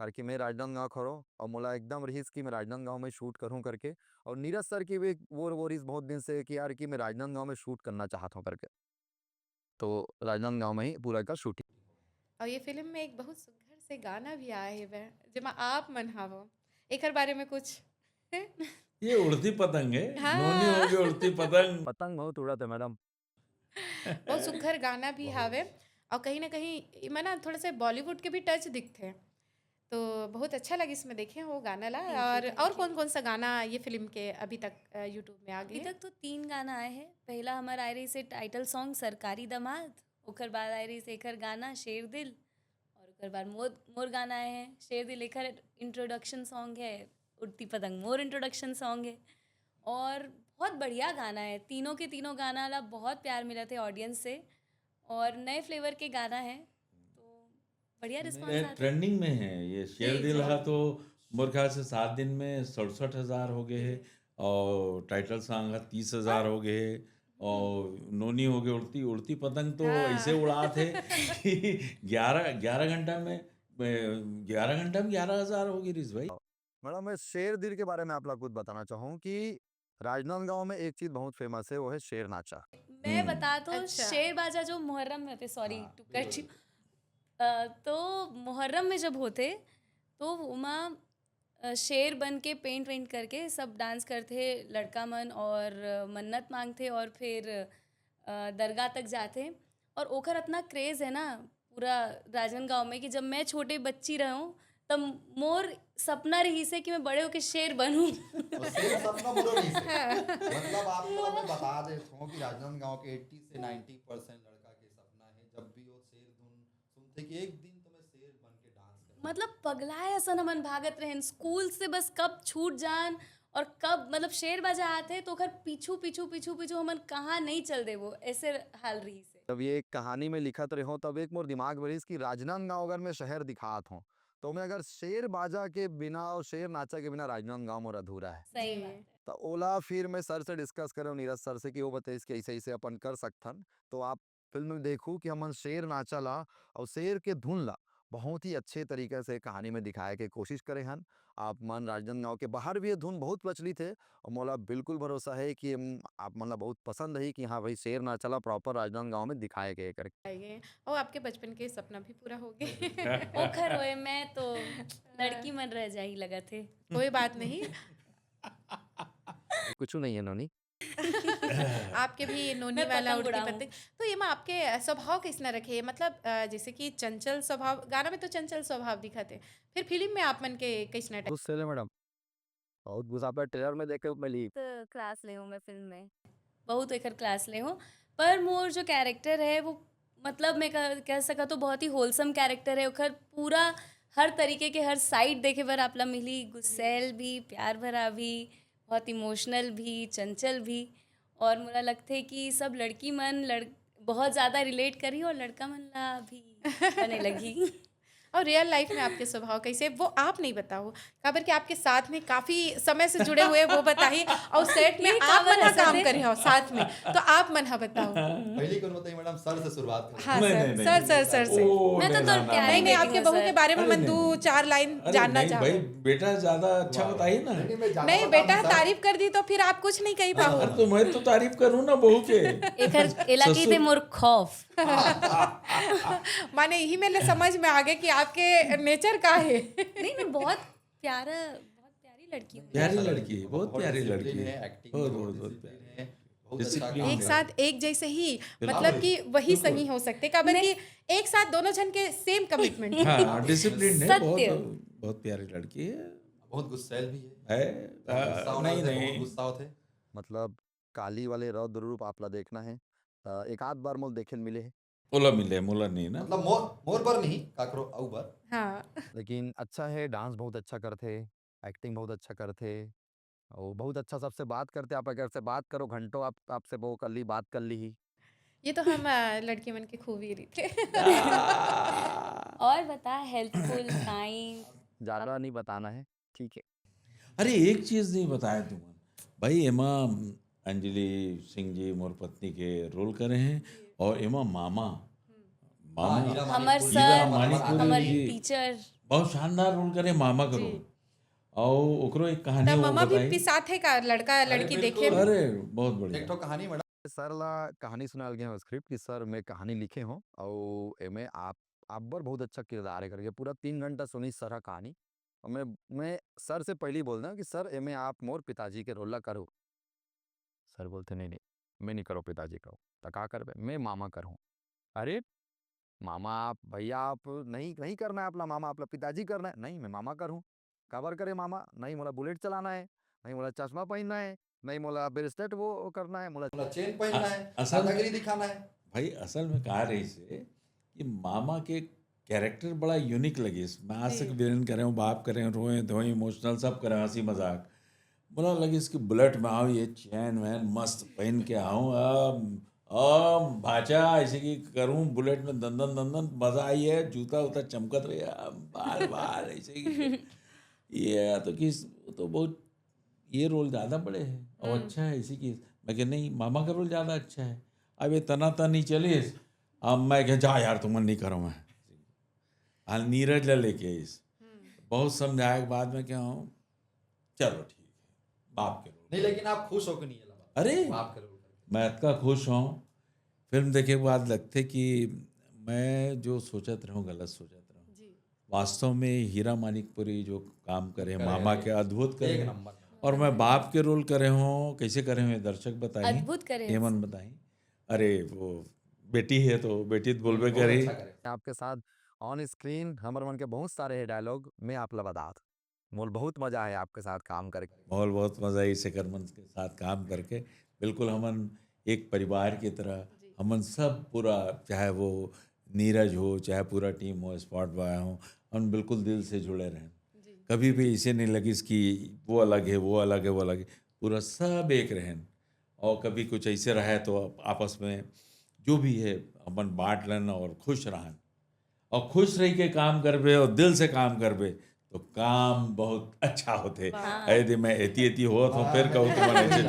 काबर कि मैं राजनांदगांव खरो अउ मोला एकदम रहिस कि मैं राजनांदगांव में शूट करूं करके। अउ नीरज सर की भी एक वो, वो रहिस बहुत दिन से कि यार कि मैं राजनांदगांव में शूट करना चाहत हूं करके। तो राजनांदगांव में ही पूरा का शूटिंग। और ये फिल्म में एक बहुत सुघर से गाना भी आए हे, जेमा आप मन हावो, एकर बारे में कुछ? ये उड़ती पतंग है, हाँ। नोनी हो गई उड़ती पतंग। पतंग बहुत उड़त है, मैडम। बहुत सुघर गाना भी बहुत। हावे, और कहीं ना कहीं इमा ना थोड़ा सा बॉलीवुड के भी टच दिखथे, तो बहुत अच्छा लगिस मैं देखे वो गाना ला। Thank you, और thank और you। कौन कौन सा गाना ये फिल्म के अभी तक अ, YouTube में आ गए अभी हैं? तक तो तीन गाना आए हैं। पहला हमारा आए रहिस टाइटल सॉन्ग सरकारी दामाद, ओकर बाद आए रहिस एकर गाना शेर दिल, और ओकर बाद मोर मोर गाना आए हैं शेर दिल, एकर इंट्रोडक्शन सॉन्ग है उड़ती पतंग, मोर इंट्रोडक्शन सॉन्ग है, और बहुत बढ़िया गाना है। तीनों के तीनों गाना ला बहुत प्यार मिलत हे ऑडियंस से, और नए फ्लेवर के गाना है, तो बढ़िया रिस्पॉन्स आता है। ट्रेंडिंग में है ये शेर जी, दिल जी। हा, तो मोर ख्याल से सात दिन में सड़सठ हजार हो गए हैं, और टाइटल सॉन्ग हा तीस हजार हो गए हैं, और नोनी हो गए उड़ती उड़ती पतंग, तो हाँ। ऐसे उड़ात है कि ग्यारह ग्यारह घंटा में, ग्यारह घंटा में ग्यारह हजार हो गए रिस भाई। मैडम, मैं शेर दिल के बारे में आप लोग कुछ बताना चाहूँ कि राजनांदगांव में एक चीज बहुत फेमस है, वो है शेर नाचा। मैं हम्म। बता तो अच्छा। शेर बाजा जो मुहर्रम में होते, सॉरी हाँ, टू कट यू, तो मुहर्रम में जब होते तो उमा अ, शेर बन के पेंट वेंट करके सब डांस करते, लड़का मन, और अ, मन्नत मांगते और फिर अ, दरगाह तक जाते। और ओकर इतना क्रेज है ना पूरा राजनांदगांव में कि जब मैं छोटे बच्ची रहूँ त मोर सपना रहिस हे कि मैं बड़े होके शेर बनूं। और शेर सपना मोरो नहीं से। मतलब, आपको मैं बता देता हूँ कि राजनांदगांव के अस्सी से नब्बे परसेंट लड़का के सपना है, जब भी वो शेर धुन सुनथे कि एक दिन तो मैं शेर बन के डांस करूँ। मतलब, पगलाए असन हमन भागत रहेन स्कूल से, बस कब छूट जान और कब, मतलब, शेर बाजा आथे तो ओकर पीछू पीछू पीछू पीछू हमन कहाँ नहीं चल देबो, ऐसे हाल रहिस हे। जब ये कहानी में लिखत रहे हो, तब एक मोर दिमाग में रहिस कि राजनांदगांव अगर मैं शहर दिखात हूँ, तो मैं अगर शेर बाजा के बिना और शेर नाचा के बिना राजनांदगांव मोर अधूरा है। सही जी। बात है। तो ओला फिर मैं सर से डिस्कस करे, नीरज सर से, कि वो बताइस कि ऐसे ऐसे अपन कर सकथन। तो आप फिल्म में देखू कि हमन शेर नाचा ला और शेर के धुन ला बहुत ही अच्छे तरीके से कहानी में दिखाए के कोशिश करे हन। आप मन राजनांदगांव के बाहर भी ये धुन बहुत प्रचलित है और मोला बिल्कुल भरोसा है कि हम, आप मन ला बहुत पसंद है कि हाँ भाई, शेर नाचा ला प्रॉपर राजनांदगांव में दिखाए गए करके। आएंगे। और आपके बचपन के सपना भी पूरा हो गए। ओखर होए, मैं तो लड़की मन रह जाही लगत हे। कोई बात नहीं। कुछ नहीं है नोनी। आपके भी नोनी मैं वाला पतंग उड़ती उड़ाऊं। पतंग। तो एमा आपके स्वभाव कैसना रखे, मतलब अ, जैसे कि चंचल स्वभाव, गाना में तो चंचल स्वभाव दिखत हे, फिर फिल्म में आप मन के कैसना टाइप? गुस्सेल है मैडम, बहुत गुस्सा। आप ट्रेलर में देखे मिली। तो क्लास ले हूँ मैं फिल्म में। बहुत एकर क्लास ले हो, पर मोर जो कैरेक्टर है वो, मतलब, मैं कह, कह सकत हूँ बहुत ही होलसम कैरेक्टर है। ओकर पूरा हर तरीके के हर साइड देखे बर आप ला मिली, गुस्सैल भी, प्यार भरा भी, बहुत इमोशनल भी, चंचल भी। और मोला लगथे कि सब लड़की मन लड़ बहुत ज़्यादा रिलेट करी और लड़का मन ला भी बने लगी। और रियल लाइफ में आपके स्वभाव कैसे, वो आप नहीं बताओ, काबर कि आपके साथ में काफी समय से जुड़े हुए वो बताही, और सेट में ये आप काबर मन हा ऐसा काम थे? करे हो साथ में, तो आप मन हा बताओ। पहली कौन बताइए मैडम, सर से शुरुआत करें। हाँ नहीं, सर, नहीं, नहीं, सर, नहीं, सर, नहीं, सर से। वो मैं तो नहीं, तोर ना, ना, प्यारी नहीं, नहीं, ना। आपके बेटी बहू हूँ, के सर। बारे में अरे, मन नहीं, दो नहीं। चार लाइन अरे जानना नहीं भाई, चाहूँ। बेटा ज्यादा अच्छा वाह। बताइए ना। नहीं, नहीं, मैं ज्यादा नहीं बता बेटा, नहीं सकता। तारीफ कर दी तो फिर आप कुछ नहीं कही हाँ, पाओ। तो मैं तो तारीफ करूँ ना बहू के। एकर एला ससुर- कहिथे मोर खौफ। माने यही मेरे समझ में आ गया कि आपके नेचर का है। नहीं, नहीं, बहुत प्यारा, बहुत प्यारी लड़की हूँ। प्यारी लड़की है, बहुत प्यारी लड़की डिसिप्लिन है। है, एक्टिंग बहुत, में बहुत, बहुत बहुत डिसिप्लिन प्यारी। है, बहुत अच्छा डिसिप्लिन काम है। एक साथ एक जैसे ही, बिल्कुल। मतलब कि वही बिल्कुल। सही हो सकते, काबर कि एक साथ दोनों जन के सेम कमिटमेंट। हाँ, डिसिप्लिन है, बहुत, सत्य। बहुत प्यारी लड़की है। बहुत गुस्सैल भी है। है, गुस्सा आ, होना नहीं, तो बहुत नहीं। गुस्सा होते। मतलब, काली वाले रौद्र रूप आप ला देखना है, त एक आध बार मोल देखे मिले है। मोला मिले, मोला नहीं ना। मतलब, मोर, मोर बर नहीं, काकरो अउ बर। हाँ। लेकिन अच्छा है, डांस बहुत अच्छा करथे, एक्टिंग बहुत अच्छा करथे, और बहुत अच्छा सबसे बात करथे। आप अगर से बात करो घंटों, आप, आपसे वो कर ली, बात कर ली ही। ये तो हम अ, लड़की मन के खूबी रही थे। और बता, हेल्पफुल, काइंड। ज्यादा नहीं बताना है, ठीक है। अरे, एक चीज नहीं बताया तुमन भाई, एमा अंजलि सिंह जी मोर पत्नी के रोल करे हैं, और एमा मामा, मामा हाँ, हीरा हमर मानिकपुरी। सर, हीरा मानिकपुरी हमर जी। टीचर। बहुत शानदार रोल करे मामा का जी। रोल। और ओकरो एक कहानी तब वो मामा भी बताई। पिसाथे का लड़का अरे, लड़की बिल्कुल। देखे में? अरे, बहुत बढ़िया। एक ठो कहानी मैडम। सर ला कहानी सुनाल गया स्क्रिप्ट कि सर, मैं कहानी लिखे हूँ और एमे आप आप बर बहुत अच्छा किरदार है करके। पूरा तीन घंटा सुनी सर हा कहानी, और मैं मैं सर से पहले ही बोल दें कि सर, एमे आप मोर पिताजी के रोल ला करो। सर बोलते, नहीं नहीं, मैं नहीं करो पिताजी का। तो का करबे? मैं मामा करूँ। अरे मामा, आप भैया, आप नहीं नहीं करना है अपना मामा, अपना पिताजी करना है। नहीं, मैं मामा करूँ। काबर करे मामा? नहीं मोला बुलेट चलाना है, नहीं मोला चश्मा पहनना है, नहीं मोला ब्रेसलेट वो वो करना है, मोला मोला चेन पहनना है, असल में दादागिरी दिखाना है। भाई, असल में का रहिस हे कि मामा के कैरेक्टर बड़ा यूनिक लगिस। मैं आज जी। तक विलेन करे हूँ, बाप करे हूँ, रोए धोए, इमोशनल सब करे हूँ, हंसी मजाक। मोला लगिस कि बुलेट में आऊँ, ये चेन वैन मस्त पहन के आऊँ, अब अब भाचा ऐसे कि करूँ बुलेट में दन दन दन दन, मजा आई है, जूता उता चमकत रहे, अब बाल बाल ऐसे कि ये तो किस तो बहुत ये रोल ज्यादा बड़े है और हम्म। अच्छा है इसी की। मैं कह, नहीं, मामा का रोल ज्यादा अच्छा है। अब ये तना तनी चलिस, अब मैं कह, जा यार, तुमन नहीं करो मैं। हाँ, नीरज ला लेके आइस, हम्म। बहुत समझाए के बाद मैं कह हूँ, चलो ठीक है, बाप के रोल। नहीं, लेकिन आप खुश हो कि नहीं, ये लगा? अरे! बाप के रोल करके। मैं इतना खुश हूँ, फिल्म देखे के बाद लगथे कि मैं जो सोचत रहूँ, गलत सोचत रहूँ। जी। वास्तव में हीरा मानिकपुरी जो काम करे, करे, मामा करे। के अद्भुत करे। एक नंबर। और मैं बाप के रोल करे हूँ, कैसे करे हूँ, ये दर्शक बताई, अद्भुत करे ये मन बताई। अरे, वो बेटी है तो बेटी तो बोलबे बहुत करी। अच्छा करे। आपके साथ on screen हमर मन के बहुत सारे हे dialogue, मैं आप ला बतात। मोल बहुत मजा आए आपके साथ काम करके। मोल बहुत मजा आई शेखर मन के साथ काम करके। बिल्कुल हमन एक परिवार की तरह, हमन सब पूरा, चाहे वो नीरज हो, चाहे पूरा टीम हो, स्पॉट बॉय हो, हम बिल्कुल दिल से जुड़े रहेन। कभी भी इसे नहीं लगिस कि वो अलग है, वो अलग है, वो अलग है। पूरा सब एक रहेन। और कभी कुछ ऐसे रहे तो आपस में जो भी है अपन बांट लेन और खुश रहन। और खुश रह के काम करबे और दिल से काम करबे तो काम बहुत अच्छा होते। वाह। अरे दे मैं एती एती होत हूँ, फिर कहूँ तुमन ऐसे जो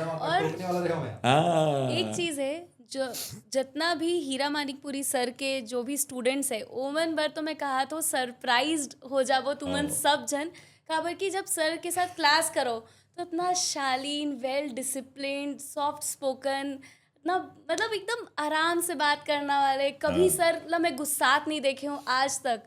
और हाँ। एक चीज है, जो जितना भी हीरा मानिकपुरी सर के जो भी स्टूडेंट्स है, ओमन बर तो मैं कहा तो सरप्राइज्ड हो जाबो तुमन हाँ। सब झन। काबर कि जब सर के साथ क्लास करो तो इतना शालीन, वेल डिसिप्लिन्ड, सॉफ्ट स्पोकन, इतना मतलब एकदम आराम से बात करना वाले। कभी हाँ। सर ला मैं गुस्सात नहीं देखे हूँ आज तक।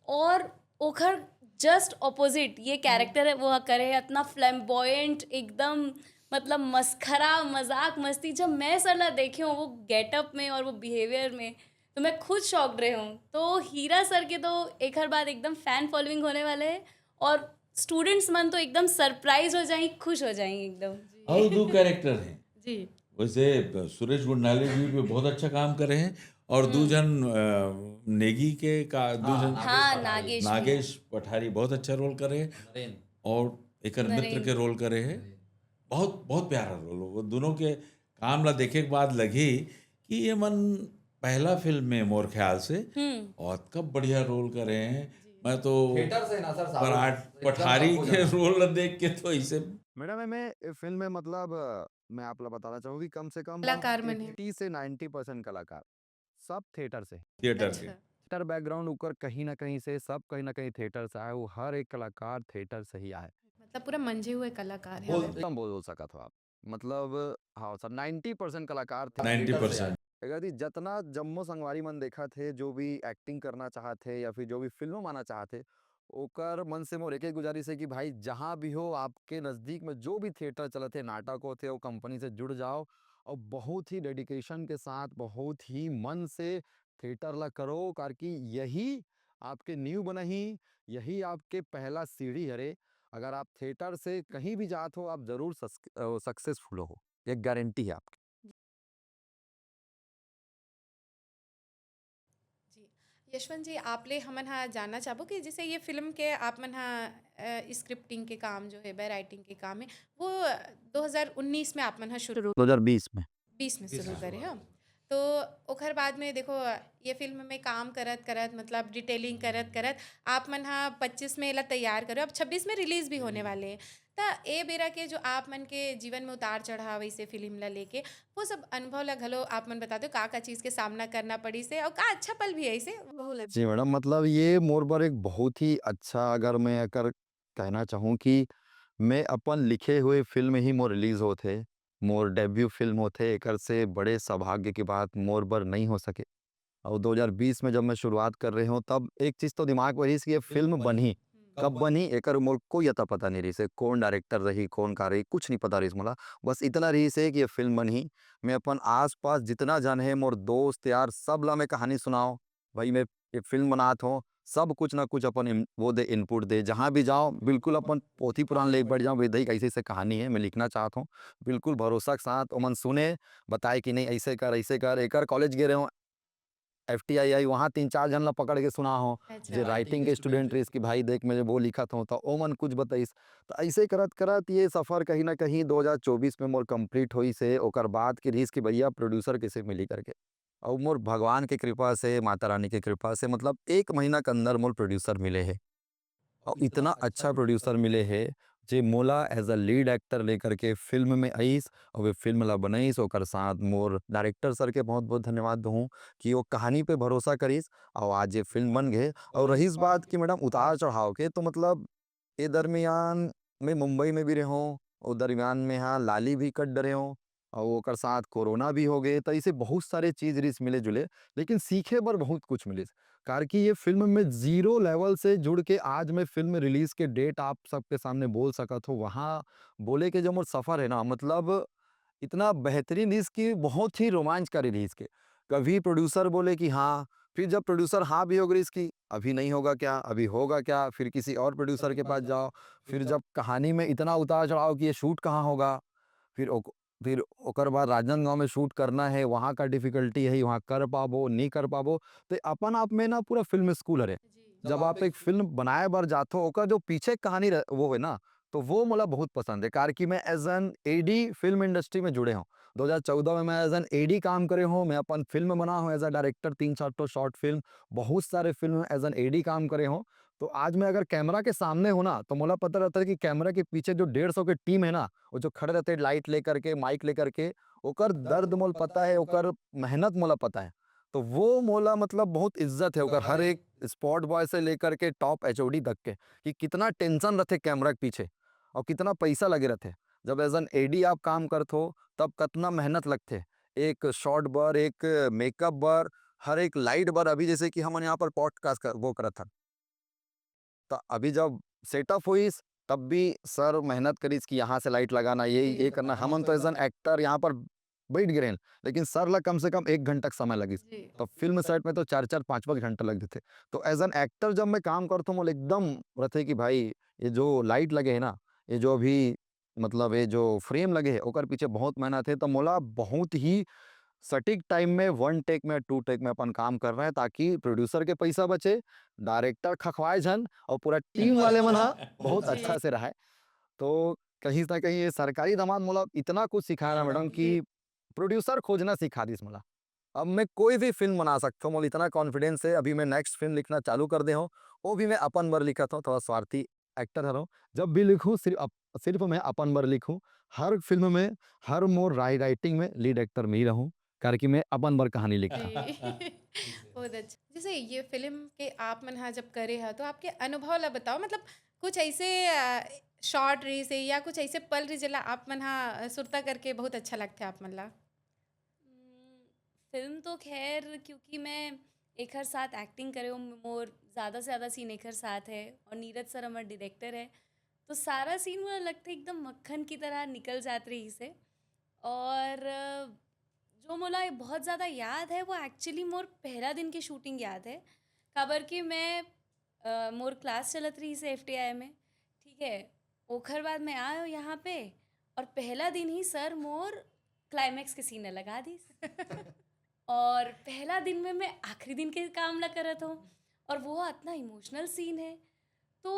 और ओखर जस्ट ऑपोजिट ये कैरेक्टर है, वो करे है इतना फ्लैम्बॉयंट, एकदम मतलब मस्खरा, मजाक मस्ती। जब मैं सर ला देखे हूँ वो गेटअप में और वो बिहेवियर में, तो मैं खुद शॉक्ड रहे हूँ। तो हीरा सर के तो एक हर बाद एकदम फैन फॉलोइंग होने वाले है और स्टूडेंट्स मन तो एकदम सरप्राइज हो जाएंगे, खुश हो जाएंगे एकदम। और दो कैरेक्टर हैं। जी। वैसे सुरेश गुंडाले जी भी बहुत अच्छा काम करे हैं और दो जन अ, नेगी के का दो जन हाँ, नागेश भी। नागेश पठारी बहुत अच्छा रोल करे हैं नरेंद्र। और एक मित्र नरेंद्र। के रोल करे हैं। बहुत बहुत प्यारा रोल। वो दोनों के काम ला देखे के बाद लगी कि ये मन पहला फिल्म में मोर ख्याल से हम्म। और कब बढ़िया रोल करे हैं। मैं तो थिएटर से ना सर, साउथ पराठ एकदम पठारी सब के हो रोल ला देख के तो इसे मैडम, मैं फिल्म में मतलब अ, मैं आप ला बताना चाहूँ कि कम से कम कलाकार मन हे। एटी से नाइन्टी परसेंट कलाकार सब थिएटर से। थिएटर के अच्छा। थिएटर बैकग्राउंड उकर कहीं ना कहीं से, सब कहीं ना कहीं थिएटर से आए, वो हर एक कलाकार थिएटर से ही आए। मतलब पूरा मंझे हुए कलाकार है बोल हमारे। एकदम बोल सकत हो आप, मतलब हाँ सर, नाइन्टी परसेंट कलाकार थे। Ninety percent. अगर जी जितना जम्मो संगवारी मन देखा थे, जो भी एक्टिंग करना चाहत थे या फिर जो भी फिल्म आना चाहत थे, ओकर मन से मोर एक एक गुजारिश है कि भाई जहाँ भी हो, आपके नज़दीक में जो भी थिएटर चलत है, नाटक होत है, वो कंपनी से जुड़ जाओ और बहुत ही डेडिकेशन के साथ, बहुत ही मन से थिएटर ला करो, कार कि यही आपके नींव बनही, यही आपके पहला सीढ़ी हरे। अगर आप थिएटर से कहीं भी जात हो, आप जरूर सक्सेसफुल हो, एक गारंटी है आपकी। जी। यशवंत जी, आप ले हमन हा जानना चाहबो कि जैसे ये फिल्म के आप मन हा स्क्रिप्टिंग के काम जो है, राइटिंग के काम है, वो दो हज़ार उन्नीस में आप मन हा शुरू दो हज़ार बीस में बीस में शुरू करे हो। तो ओखर बाद में देखो, ये फिल्म में काम करत करत, मतलब डिटेलिंग करत करत आप मन हा पच्चीस में एला तैयार करो, अब छब्बीस में रिलीज भी होने वाले हैं। त ए बेरा के जो आप मन के जीवन में उतार चढ़ाव ऐसे फिल्म ला लेके, वो सब अनुभव ला घलो आप मन बता दो, का का चीज के सामना करना पड़ी से और का अच्छा पल भी है इसे। जी मैडम, मतलब ये मोर बर एक बहुत ही अच्छा, अगर मैं अगर कहना चाहूँ कि मैं अपन लिखे हुए फिल्म ही मोर रिलीज होत हे, मोर डेब्यू फिल्म होत हे, एकर से बड़े सौभाग्य की बात मोर बर नहीं हो सके। और दो हज़ार बीस में जब मैं शुरुआत कर रहे हूँ, तब एक चीज तो दिमाग में रहिस कि ये फिल्म बनही, कब बनही, एकर मोर कोई अता पता नहीं रहिस हे, कौन डायरेक्टर रही, कौन का रही, कुछ नहीं पता रहिस मोला। बस इतना रहिस हे कि ये फिल्म बनही। मैं अपन आसपास जितना जन हे, मोर दोस्त यार, सब ला मैं कहानी सुनाओ, भाई मैं ये फिल्म बनात हो, सब कुछ ना कुछ अपन इन-, वो दे, इनपुट दे, जहाँ भी जाओ बिल्कुल अपन पोथी पुराण लेके बैठ जाओ, भाई देख ऐसे ऐसे कहानी है, मैं लिखना चाहत हूँ। बिल्कुल भरोसा के साथ ओमन सुने, बताए कि नहीं ऐसे कर, ऐसे कर। एकर कॉलेज गे रहे हो, एफ टी आई आई, वहाँ तीन चार जन ला पकड़ के सुना हो, अच्छा। जे राइटिंग के स्टूडेंट रहिस कि भाई देख मैं वो लिखत हूँ, तो ओमन कुछ बताइस। तो ऐसे करत करत ये सफर कहीं ना कहीं दो हज़ार चौबीस में मोर कंप्लीट होइस हे। ओकर बाद के रहिस कि भैया प्रोड्यूसर कैसे मिली करके, और मोर भगवान के कृपा से, माता रानी के कृपा से, मतलब एक महीना के अंदर मोर प्रोड्यूसर मिले हे। और इतना अच्छा प्रोड्यूसर मिले हे, जे मोला एज अ लीड एक्टर लेकर के फिल्म में आइस और वे फिल्म ला बनाइस। ओकर साथ मोर डायरेक्टर सर के बहुत बहुत धन्यवाद दूँ कि वो कहानी पे भरोसा करिस और आज ये फिल्म बन गए। और रहिस बात कि मैडम उतार चढ़ाव के, तो मतलब ये दरमियान मैं मुंबई में भी रहे हूँ, वो दरमियान में हाँ लाली भी कट डरे हूँ, और ओकर साथ कोरोना भी हो गए, तो इसे बहुत सारे चीज रिस मिले जुले, लेकिन सीखे बर बहुत कुछ मिलिस। कार कि ये फिल्म में जीरो लेवल से जुड़ के आज मैं फिल्म रिलीज के डेट आप सबके सामने बोल सकत हो। वहाँ बोले के जो मोर सफर है ना, मतलब इतना बेहतरीन रिस कि बहुत ही रोमांचकारी रिस के, कभी प्रोड्यूसर बोले कि हाँ, फिर जब प्रोड्यूसर हाँ भी हो गई इसकी, अभी नहीं होगा क्या, अभी होगा क्या, फिर किसी और प्रोड्यूसर के पास जाओ। फिर जब कहानी में इतना उतार चढ़ाव कि ये शूट कहाँ होगा, फिर ओक- फिर ओकर बाद राजनांदगांव में शूट करना है, वहाँ का डिफिकल्टी है, वहाँ कर पाबो नहीं कर पाबो। तो अपन आप में ना पूरा फिल्म स्कूल हरे। जब आप एक फिल्म बनाए बर जाथो, ओकर जो पीछे कहानी रह, वो है ना, तो वो मोला बहुत पसंद है। कार कि मैं as an AD film industry में जुड़े हूँ। दो हज़ार चौदह में मैं एज एन एडी काम करे हूँ। मैं अपन फिल्म बना हूँ एज अ डायरेक्टर, तीन चार तो शॉर्ट फिल्म, बहुत सारे फिल्म एज एन एडी काम करे हूँ। तो आज मैं अगर कैमरा के सामने हूँ ना, तो मोला पता रहता है कि कैमरा के पीछे जो डेढ़ सौ के टीम है ना, वो जो खड़े रहते हैं लाइट लेकर के, माइक लेकर के, ओकर दर्द मोल पता है, ओकर मेहनत मोला पता है। तो वो मोला मतलब बहुत इज्जत है ओकर, हर एक स्पॉट बॉय से लेकर के टॉप एचओडी तक के, कि कितना टेंशन रहते कैमरा के पीछे और कितना पैसा लगे रहते। जब एज एन एडी आप काम करत हो, तब कितना मेहनत लगते, एक शॉट बर, एक मेकअप बर, हर एक लाइट बर। अभी जैसे कि हमन यहाँ पर पॉडकास्ट कर, वो करत हन, तो अभी जब सेटअप होइस, तब भी सर मेहनत करिस कि यहाँ से लाइट लगाना, ये ये करना। हमन तो एज एन एक्टर यहाँ पर बैठ गए हैं, लेकिन सर ला कम से कम एक घंटा के समय लगिस। तो फिल्म सेट में तो चार चार पाँच पाँच घंटा लग देते। तो एज एन एक्टर जब मैं काम करता हूँ, मोला एकदम रहते कि भाई, ये जो लाइट लगे है ना, ये जो अभी मतलब ये जो फ्रेम लगे है, ओकर पीछे बहुत मेहनत है। तो मोला बहुत ही सटीक टाइम में, वन टेक में, टू टेक में अपन काम कर रहे हैं, ताकि प्रोड्यूसर के पैसा बचे, डायरेक्टर खखवाए झन और पूरा टीम वाले मन ह बहुत अच्छा से रहे। तो कहीं ना कहीं ये सरकारी दामाद मोला इतना कुछ सिखाया ना मैडम, कि प्रोड्यूसर खोजना सिखा दिस मोला। अब मैं कोई भी फिल्म बना सकता हूँ, मोला इतना कॉन्फिडेंस है। अभी मैं नेक्स्ट फिल्म लिखना चालू कर दे हूँ, वो भी मैं अपन बर लिखत हूँ, थोड़ा स्वार्थी एक्टर हूँ। जब भी लिखूँ, सिर्फ अप-, सिर्फ मैं अपन बर लिखूँ। हर फिल्म में, हर मोर राइ-, राइटिंग में लीड एक्टर मैं ही रहूँ, कारण कि मैं अपन बर कहानी लिखता हूँ। बहुत अच्छा। जैसे ये फिल्म के आप मन हा जब करे हा, तो आपके अनुभव ला बताओ, मतलब कुछ ऐसे, अ, शॉट रहिस हे या कुछ ऐसे पल रहिस, जेला आप मन हा, अ, सुरता करके बहुत अच्छा लगथे आप मन ला? हम्म, फिल्म तो खैर, क्योंकि मैं एखर साथ एक्टिंग करे हूँ, मोर ज़्यादा से ज़्यादा सीन एखर साथ है और नीरज सर हमारे डायरेक्टर है, तो सारा सीन मोला लगता है एकदम मक्खन की तरह निकल जात रहिस हे। और अ, जो मोला बहुत ज़्यादा याद है, वो एक्चुअली मोर पहला दिन की शूटिंग याद है। काबर कि मैं, अ, मोर क्लास चलत रहिस हे एफ टी आई में, ठीक है। ओखर बाद मैं आयो यहाँ पे और पहला दिन ही सर मोर क्लाइमैक्स के सीन लगा दिस। और पहला दिन में मैं आखिरी दिन के काम ला करत हूँ और वो इतना इमोशनल सीन है। तो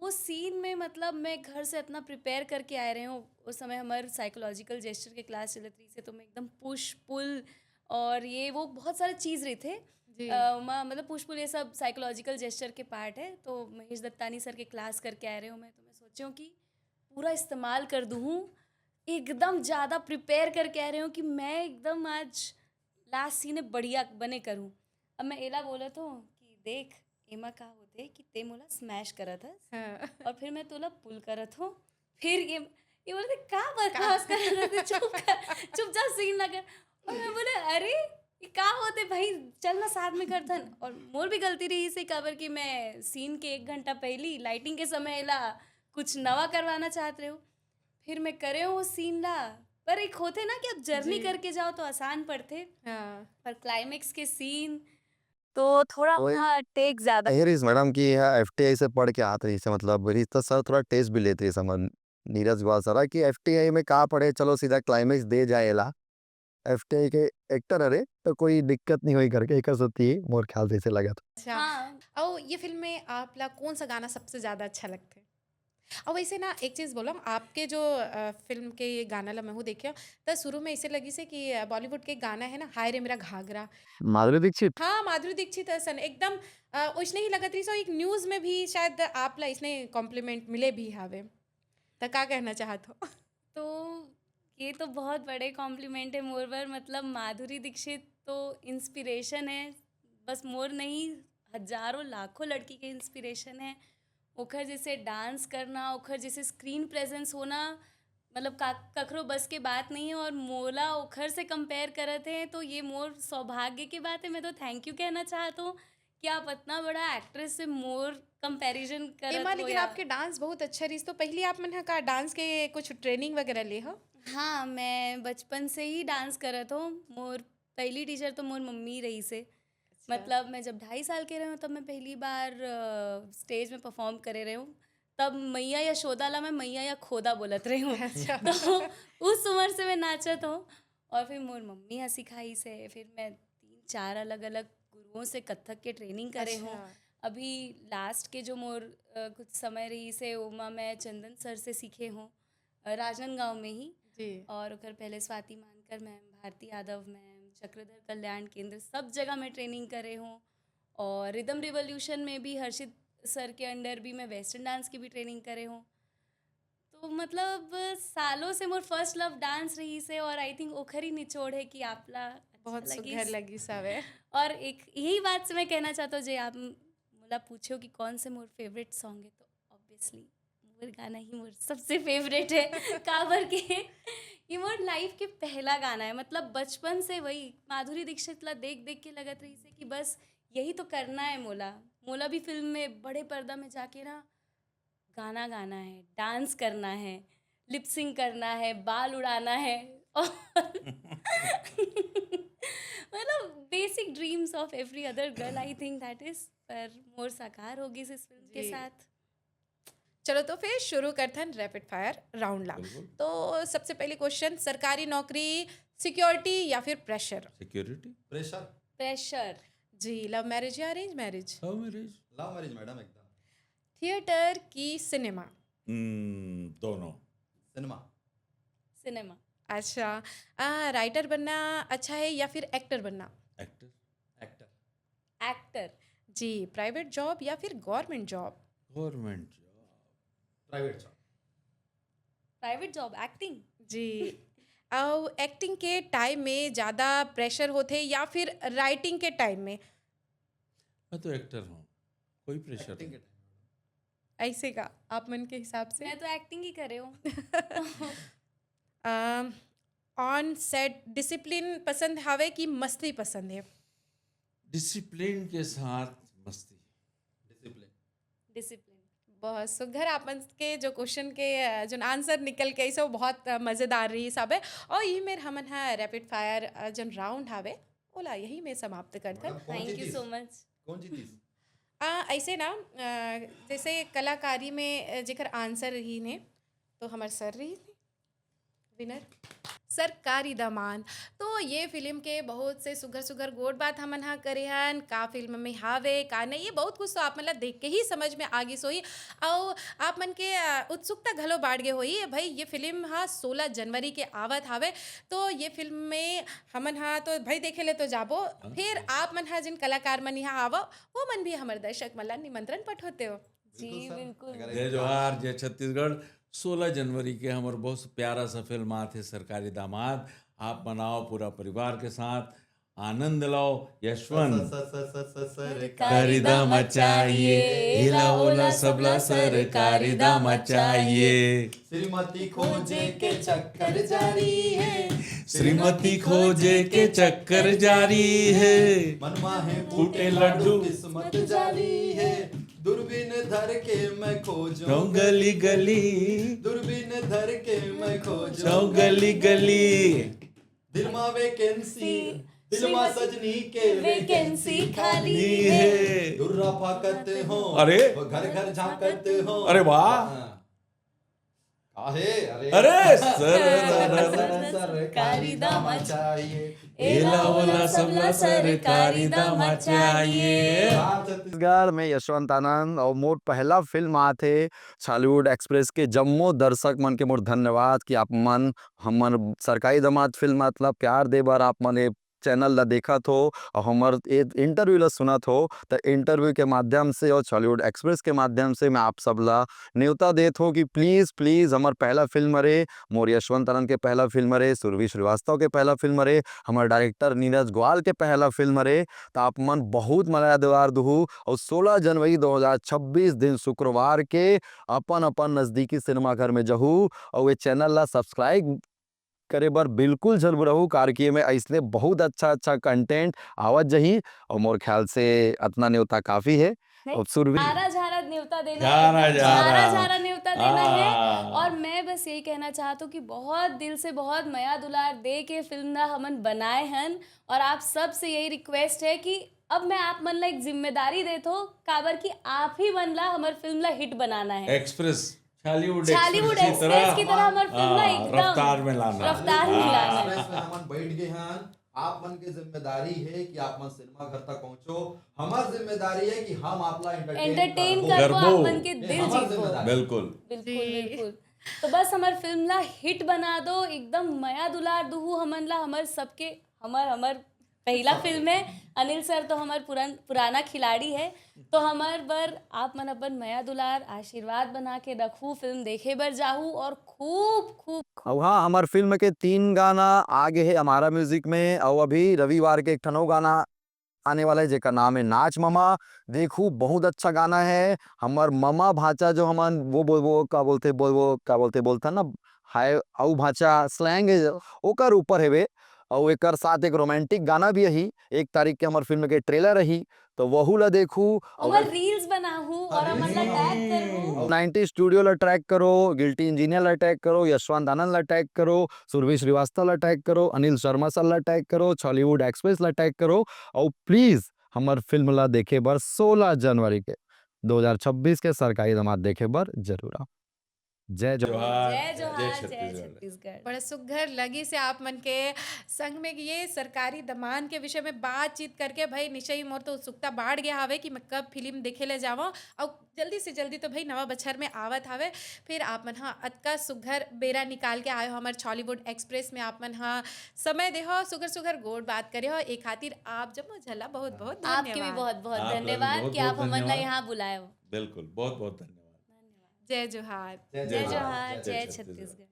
वो सीन में, मतलब, मैं घर से इतना प्रिपेयर करके आए रहे हूँ। उस समय हमारे साइकोलॉजिकल जेस्चर के क्लास चलत रहिस हे, तो मैं एकदम पुश पुल और ये वो बहुत सारे चीज़ रहिथे। जी। अ, म-, मतलब पुश पुल ये सब साइकोलॉजिकल जेस्चर के पार्ट है। तो महेश दत्तानी सर के क्लास करके आए रहे हूँ मैं, तो मैं सोचे हूँ कि पूरा इस्तेमाल कर दूँ हूँ, एकदम ज़्यादा प्रिपेयर करके आए रहे हूँ कि मैं एकदम आज लास्ट सीन बढ़िया बने करूँ। अब मैं एला बोलत हूँ कि देख, एमा का होथे कि ते मोला स्मैश करत हस हाँ। और फिर मैं तोला पुल करत हूँ। फिर ये ये बोलथे, "का बकवास करत हस? चुप कर, चुपचाप सीन ना कर।" और मैं बोले, "अरे, ये का होथे भाई, चल ना साथ में करथन।" और मोर भी गलती रहिस हे, काबर कि मैं सीन के एक घंटा पहली लाइटिंग के समय ला कुछ नवा करवाना चाहत रहे हूँ। फिर मैं करे हूँ सीन ला, पर एक होथे ना कि अब जर्नी जी। करके जाओ तो आसान पड़थे, हाँ। पर क्लाइमैक्स के सीन तो थोड़ा ओए। वहाँ टेक ज्यादा ये रहिस मैडम कि यह एफ टी आई से पढ़ के आत रहिस हे, मतलब रहिस तो सर थोड़ा टेस्ट भी लेत रहिस हे हमर नीरज गुहा सर कि एफ टी आई में का पढ़े, चलो सीधा क्लाइमैक्स दे जाए ला। एफ टी आई के एक्टर हरे तो कोई दिक्कत नहीं होई करके एकर सेती मोर ख्याल से ऐसे लगा था। अच्छा। हाँ। और ये फिल्म में आप ला कौन सा गाना सबसे ज्यादा अच्छा लगथे? और वैसे ना एक चीज बोलो, आपके जो, अ, फिल्म के ये गाना ला मैं हूँ देखे, तो शुरू में ऐसे लगिस हे कि, अ, बॉलीवुड के गाना है ना, हाय रे मेरा घाघरा। माधुरी दीक्षित। हाँ, माधुरी दीक्षित असन एकदम, अ, वैसने ही लगत रहिस हे। एक न्यूज में भी शायद आप ला इसने कॉम्प्लीमेंट मिले भी हावे, तो का कहना चाहत हो? तो ये तो बहुत बड़े कॉम्प्लीमेंट है मोर बर। मतलब, माधुरी दीक्षित तो इंस्पिरेशन है, बस मोर नहीं, हजारों लाखों लड़की के इंस्पिरेशन है। ओखर जैसे डांस करना, ओखर जैसे स्क्रीन प्रेजेंस होना, मतलब, का कखरो बस के बात नहीं है। और मोला ओखर से कंपेयर करत हैं, तो ये मोर सौभाग्य की बात है। मैं तो थैंक यू कहना चाहत हूँ कि आप इतना बड़ा एक्ट्रेस से मोर कंपैरिजन करत एमा हो लेकिन या आपके डांस बहुत अच्छा रहिस, तो पहली आप मन ह का डांस के कुछ ट्रेनिंग वगैरह ले हो? हाँ, मैं बचपन से ही डांस करत हूँ। मोर पहली टीचर तो मोर मम्मी रहिस हे। मतलब मैं जब ढाई साल के रहे हूँ तब मैं पहली बार स्टेज में परफॉर्म करे रहे हूँ। तब मैया यशोदा ला मैं मैया या खोदा बोलत रहे हूँ। तो उस उम्र से मैं नाचत हूँ। और फिर मोर मम्मी हा सिखाइस हे, फिर मैं तीन चार अलग अलग गुरुओं से कथक के ट्रेनिंग करे हूँ। अभी लास्ट के जो मोर अ, कुछ समय रहिस हे, ओमा मैं चंदन सर से सीखे हूँ, अ, राजनांदगांव में ही। जी। और ओकर पहले स्वाति मानकर मैम, भारती यादव मैम, चक्रधर कल्याण केंद्र, सब जगह मैं ट्रेनिंग करे हूँ। और रिदम रिवोल्यूशन में भी हर्षित सर के अंडर भी मैं वेस्टर्न डांस की भी ट्रेनिंग करे हूँ। तो मतलब सालों से मोर फर्स्ट लव डांस रहिस हे, और आई थिंक ओखर ही निचोड़ हे कि आप ला अच्छा बहुत लगिस। सुघर लगिस हवे। और एक यही बात से मैं कहना चाहता हूँ, जे आप म-, मोला पूछो कि कौन से मोर फेवरेट सॉन्ग हे, तो ऑब्वियसली मोर गाना ही मोर सबसे फेवरेट हे। काबर के ये मोर लाइफ के पहला गाना हे। मतलब बचपन से वही माधुरी दीक्षित ला देख देख के लगत रहिस हे कि बस यही तो करना हे मोला। मोला भी फिल्म में, बड़े पर्दा में जाके ना गाना गाना हे, डांस करना हे, लिप सिंक करना हे, बाल उड़ाना हे। और मतलब basic dreams of every other girl, I think that is, पर मोर साकार होगिस इस फिल्म के जी। साथ। चलो तो फिर शुरू करथन रैपिड फायर राउंड ला। बिल्कुल। तो सबसे पहली क्वेश्चन, सरकारी नौकरी, सिक्योरिटी या फिर प्रेशर? सिक्योरिटी। प्रेशर। प्रेशर। जी, लव मैरिज या अरेंज मैरिज? लव मैरिज। लव मैरिज मैडम, एकदम। थिएटर की सिनेमा? हम्म, दोनों। सिनेमा। सिनेमा। अच्छा, आ, राइटर बनना अच्छा है या फिर एक्टर बनना? एक्टर। एक्टर। एक्टर। जी, प्राइवेट जॉब या फिर government job? Government job. Private job. Private job, acting. जी। अब एक्टिंग के टाइम में ज़्यादा प्रेशर होथे या फिर राइटिंग के टाइम में? मैं तो एक्टर हूँ, कोई प्रेशर एक्टिंग नहीं। के टाइम। ऐसे का आप मन के हिसाब से? मैं तो एक्टिंग ही करे हूँ। ऑन सेट डिसिप्लिन पसंद हवे कि मस्ती पसंद है? डिसिप्लिन के साथ मस्ती। डिसिप्लिन। डिसिप्लिन। बहुत सुघर। आप मन के जो क्वेश्चन के, अ, जोन आंसर निकल के आइस, वो बहुत, अ, मजेदार रहिस हवे। और ये मेर हमन हा रैपिड फायर, अ, जोन राउंड हवे, ओला यही में समाप्त करथन। मैडम, कौन थैंक यू जीतिस? So much. कौन जीतिस? आ, ऐसे ना, अ, जैसे कलाकारी में, अ, जेकर आंसर रही ने, तो हमर सर रही ने विनर। सरकारी दामाद। तो ये फिल्म के बहुत से सुघर सुघर गोठ बात हमन हा करे हन, का फिल्म में हावे, का नहीं, ये बहुत कुछ तो आप मन ला देख के ही समझ में आ गिस होही। अउ आप मन के, अ, उत्सुकता घलो बाढ़ गे होही। भाई, ये फिल्म हा सोलह जनवरी के आवत हावे, तो ये फिल्म में हमन हा तो भाई देखे ले तो जाबो, हाँ, फिर हाँ। आप मन हा जिन कलाकार मन यहाँ आवो, वो मन भी हमर दर्शक मन ला निमंत्रण पठोते हो। जी, बिल्कुल सर। बिल्कुल। अगर जय जोहार, जय छत्तीसगढ़। सोलह जनवरी के हमर बहुत प्यारा सा फिल्म आथे सरकारी दामाद। आप मन आओ पूरा परिवार के साथ, आनंद लाओ। यशवंत। स-, स-, स-, स-, स-, सरकारी दामाद चाहिए, एला ओला सबला सरकारी दामाद चाहिए। श्रीमती खोजे के चक्कर जारी है। श्रीमती खोजे के चक्कर जारी है। मनमा है फूटे लड्डू। किस्मत जारी है। दूरबीन धर के मैं खोजूं। जाऊं गली गली। दूरबीन धर के मैं खोजूं। जाऊं गली गली। दिल मा वैकेंसी। दिल मा श्रीमती सजनी के वैकेंसी वैकेंसी खाली खाली है। है। दुर्रा फाकत हो। अरे। वो घर घर झांकत हो। अरे वाह। हाँ। काहे? अरे। अरे, सर, सर, सर, सर, सरकारी दामाद चाहिए। एला ओला सबला सरकारी दामाद चाहिए। छत्तीसगढ़ में यशवंत आनंद और मोर पहला फिल्म आथे छॉलीवुड एक्सप्रेस के जम्मो दर्शक मन के मोर धन्यवाद कि आप मन हमर सरकारी दामाद फिल्म मतलब प्यार दे बर आप मन ए चैनल ला देखत हो और हमर ए इंटरव्यू ला सुनत हो, त इंटरव्यू के माध्यम से और छॉलीवुड एक्सप्रेस के माध्यम से मैं आप सब ला न्योता देत हो कि प्लीज, प्लीज हमर पहला फिल्म हरे, मोर यशवंत आनंद के पहला फिल्म हरे, सुरभि श्रीवास्तव के पहला फिल्म हरे, हमर डायरेक्टर नीरज ग्वाल के पहला फिल्म हरे, त आप मन बहुत मया दुलार दुहू और सोलह जनवरी दो हज़ार छब्बीस दिन शुक्रवार के अपन, अपन नजदीकी सिनेमा घर में जहू और ये चैनल ला सब्सक्राइब करे बर बिल्कुल झन भुलहू, काबर कि एमे अइसने बहुत अच्छा-अच्छा कंटेंट आवत जही, अउ मोर ख्याल से अतना नेवता काफी हे। अब सुरभि। झारा झारा नेवता देना झारा है, झारा। झारा झारा नेवता देना है। हाँ। और मैं बस यही कहना चाहती हूँ कि बहुत दिल से बहुत मया दुलार दे के फिल्म ला हमन बनाए हन। और आप सब से यही रिक्वेस्ट है कि अब मैं आप मन ला एक जिम्मेदारी देत हूँ, काबर कि आप ही मन ला हमर फिल्म ला हिट बनाना है। एक्सप्रेस, छॉलीवुड छॉलीवुड एक्सप्रेस की तरह, एक्सप्रेस की तरह हमर फिल्म ला हाँ, एकदम रफ्तार में लाना। रफ्तार में हाँ। लाना है। एक्सप्रेस में हमन बैठ गए हैं। आप मन के जिम्मेदारी है कि आप मन सिनेमा घर तक पहुंचो। हमार जिम्मेदारी है कि हम आपला एंटरटेन एंटरटेन करबो। करबो, करबो। आप मन के ये दिल हमार जीतबो। जिम्मेदारी। बिल्कुल। बिल्कुल, जी। बिल्कुल। तो बस हमर फिल्म ला हिट बना दो, एकदम मया दुलार दुहू हमन ला, हमर सबके, हमर हमर पहला फिल्म है। अनिल सर तो हमर पुरान पुराना खिलाड़ी है, तो हमर बर आप मन अपन मया दुलार आशीर्वाद बना के रखू, फिल्म देखे बर जाहू और खूब खूब अउ हाँ, हमर फिल्म के तीन गाना आ गे हे हमारा म्यूजिक में, अउ अभी रविवार के एक ठन अउ गाना आने वाला है, जेकर नाम है नाच ममा। देखू, बहुत अच्छा गाना है। हमर ममा भांचा जो हमन वो बोल, वो का बोलते, बोल, वो का बोलते, बोलता ना, हाय, अउ भांचा स्लैंग है, ओकर ऊपर हेवे। अउ एकर साथ एक रोमांटिक गाना भी अही, एक तारीख के हमर फिल्म के ट्रेलर अही, तो वहू ला देखू। अउ हमर रील्स बनाहू और हमन ला टैग करहू। नाइंटी स्टूडियो ला टैग करो, गिल्टी इंजीनियर ला टैग करो, यशवंत आनंद ला टैग करो, सुरभि श्रीवास्तव ला टैग करो, अनिल शर्मा सर ला टैग करो, छॉलीवुड एक्सप्रेस ला टैग करो। अउ प्लीज हमर फिल्म ला देखे बर सोलह जनवरी के दो हज़ार छब्बीस के सरकारी दमाद देखे बर जरूर आओ। जय जोहार। जोहार। जय जोहार, जय छत्तीसगढ़। छत्तीसगढ़। बड़ा सुघर लगी से आप मन के संग में ये सरकारी दमान के विषय में बातचीत करके। भाई निश्चय मोर तो उत्सुकता बाढ़ गया हवे कि मैं कब फिल्म देखे ले जावं। और जल्दी से जल्दी तो भाई नवा बछर में आवत हवे, फिर आप मन हा अतका सुघर बेरा निकाल के आए हो हमर छॉलीवुड एक्सप्रेस में, आप मन हा समय दे हो, सुघर सुघर गोठ बात करे हो, ए खातिर आप जम्मो झन ला बहुत बहुत आपके भी धन्यवाद। बहुत बहुत आप ला भी धन्यवाद बहुत कि आप बहुत हमन ला धन्यवाद। यहाँ बुलाए हो। बिल्कुल, बहुत बहुत धन्यवाद। जय जोहार। जय जोहार, जय छत्तीसगढ़।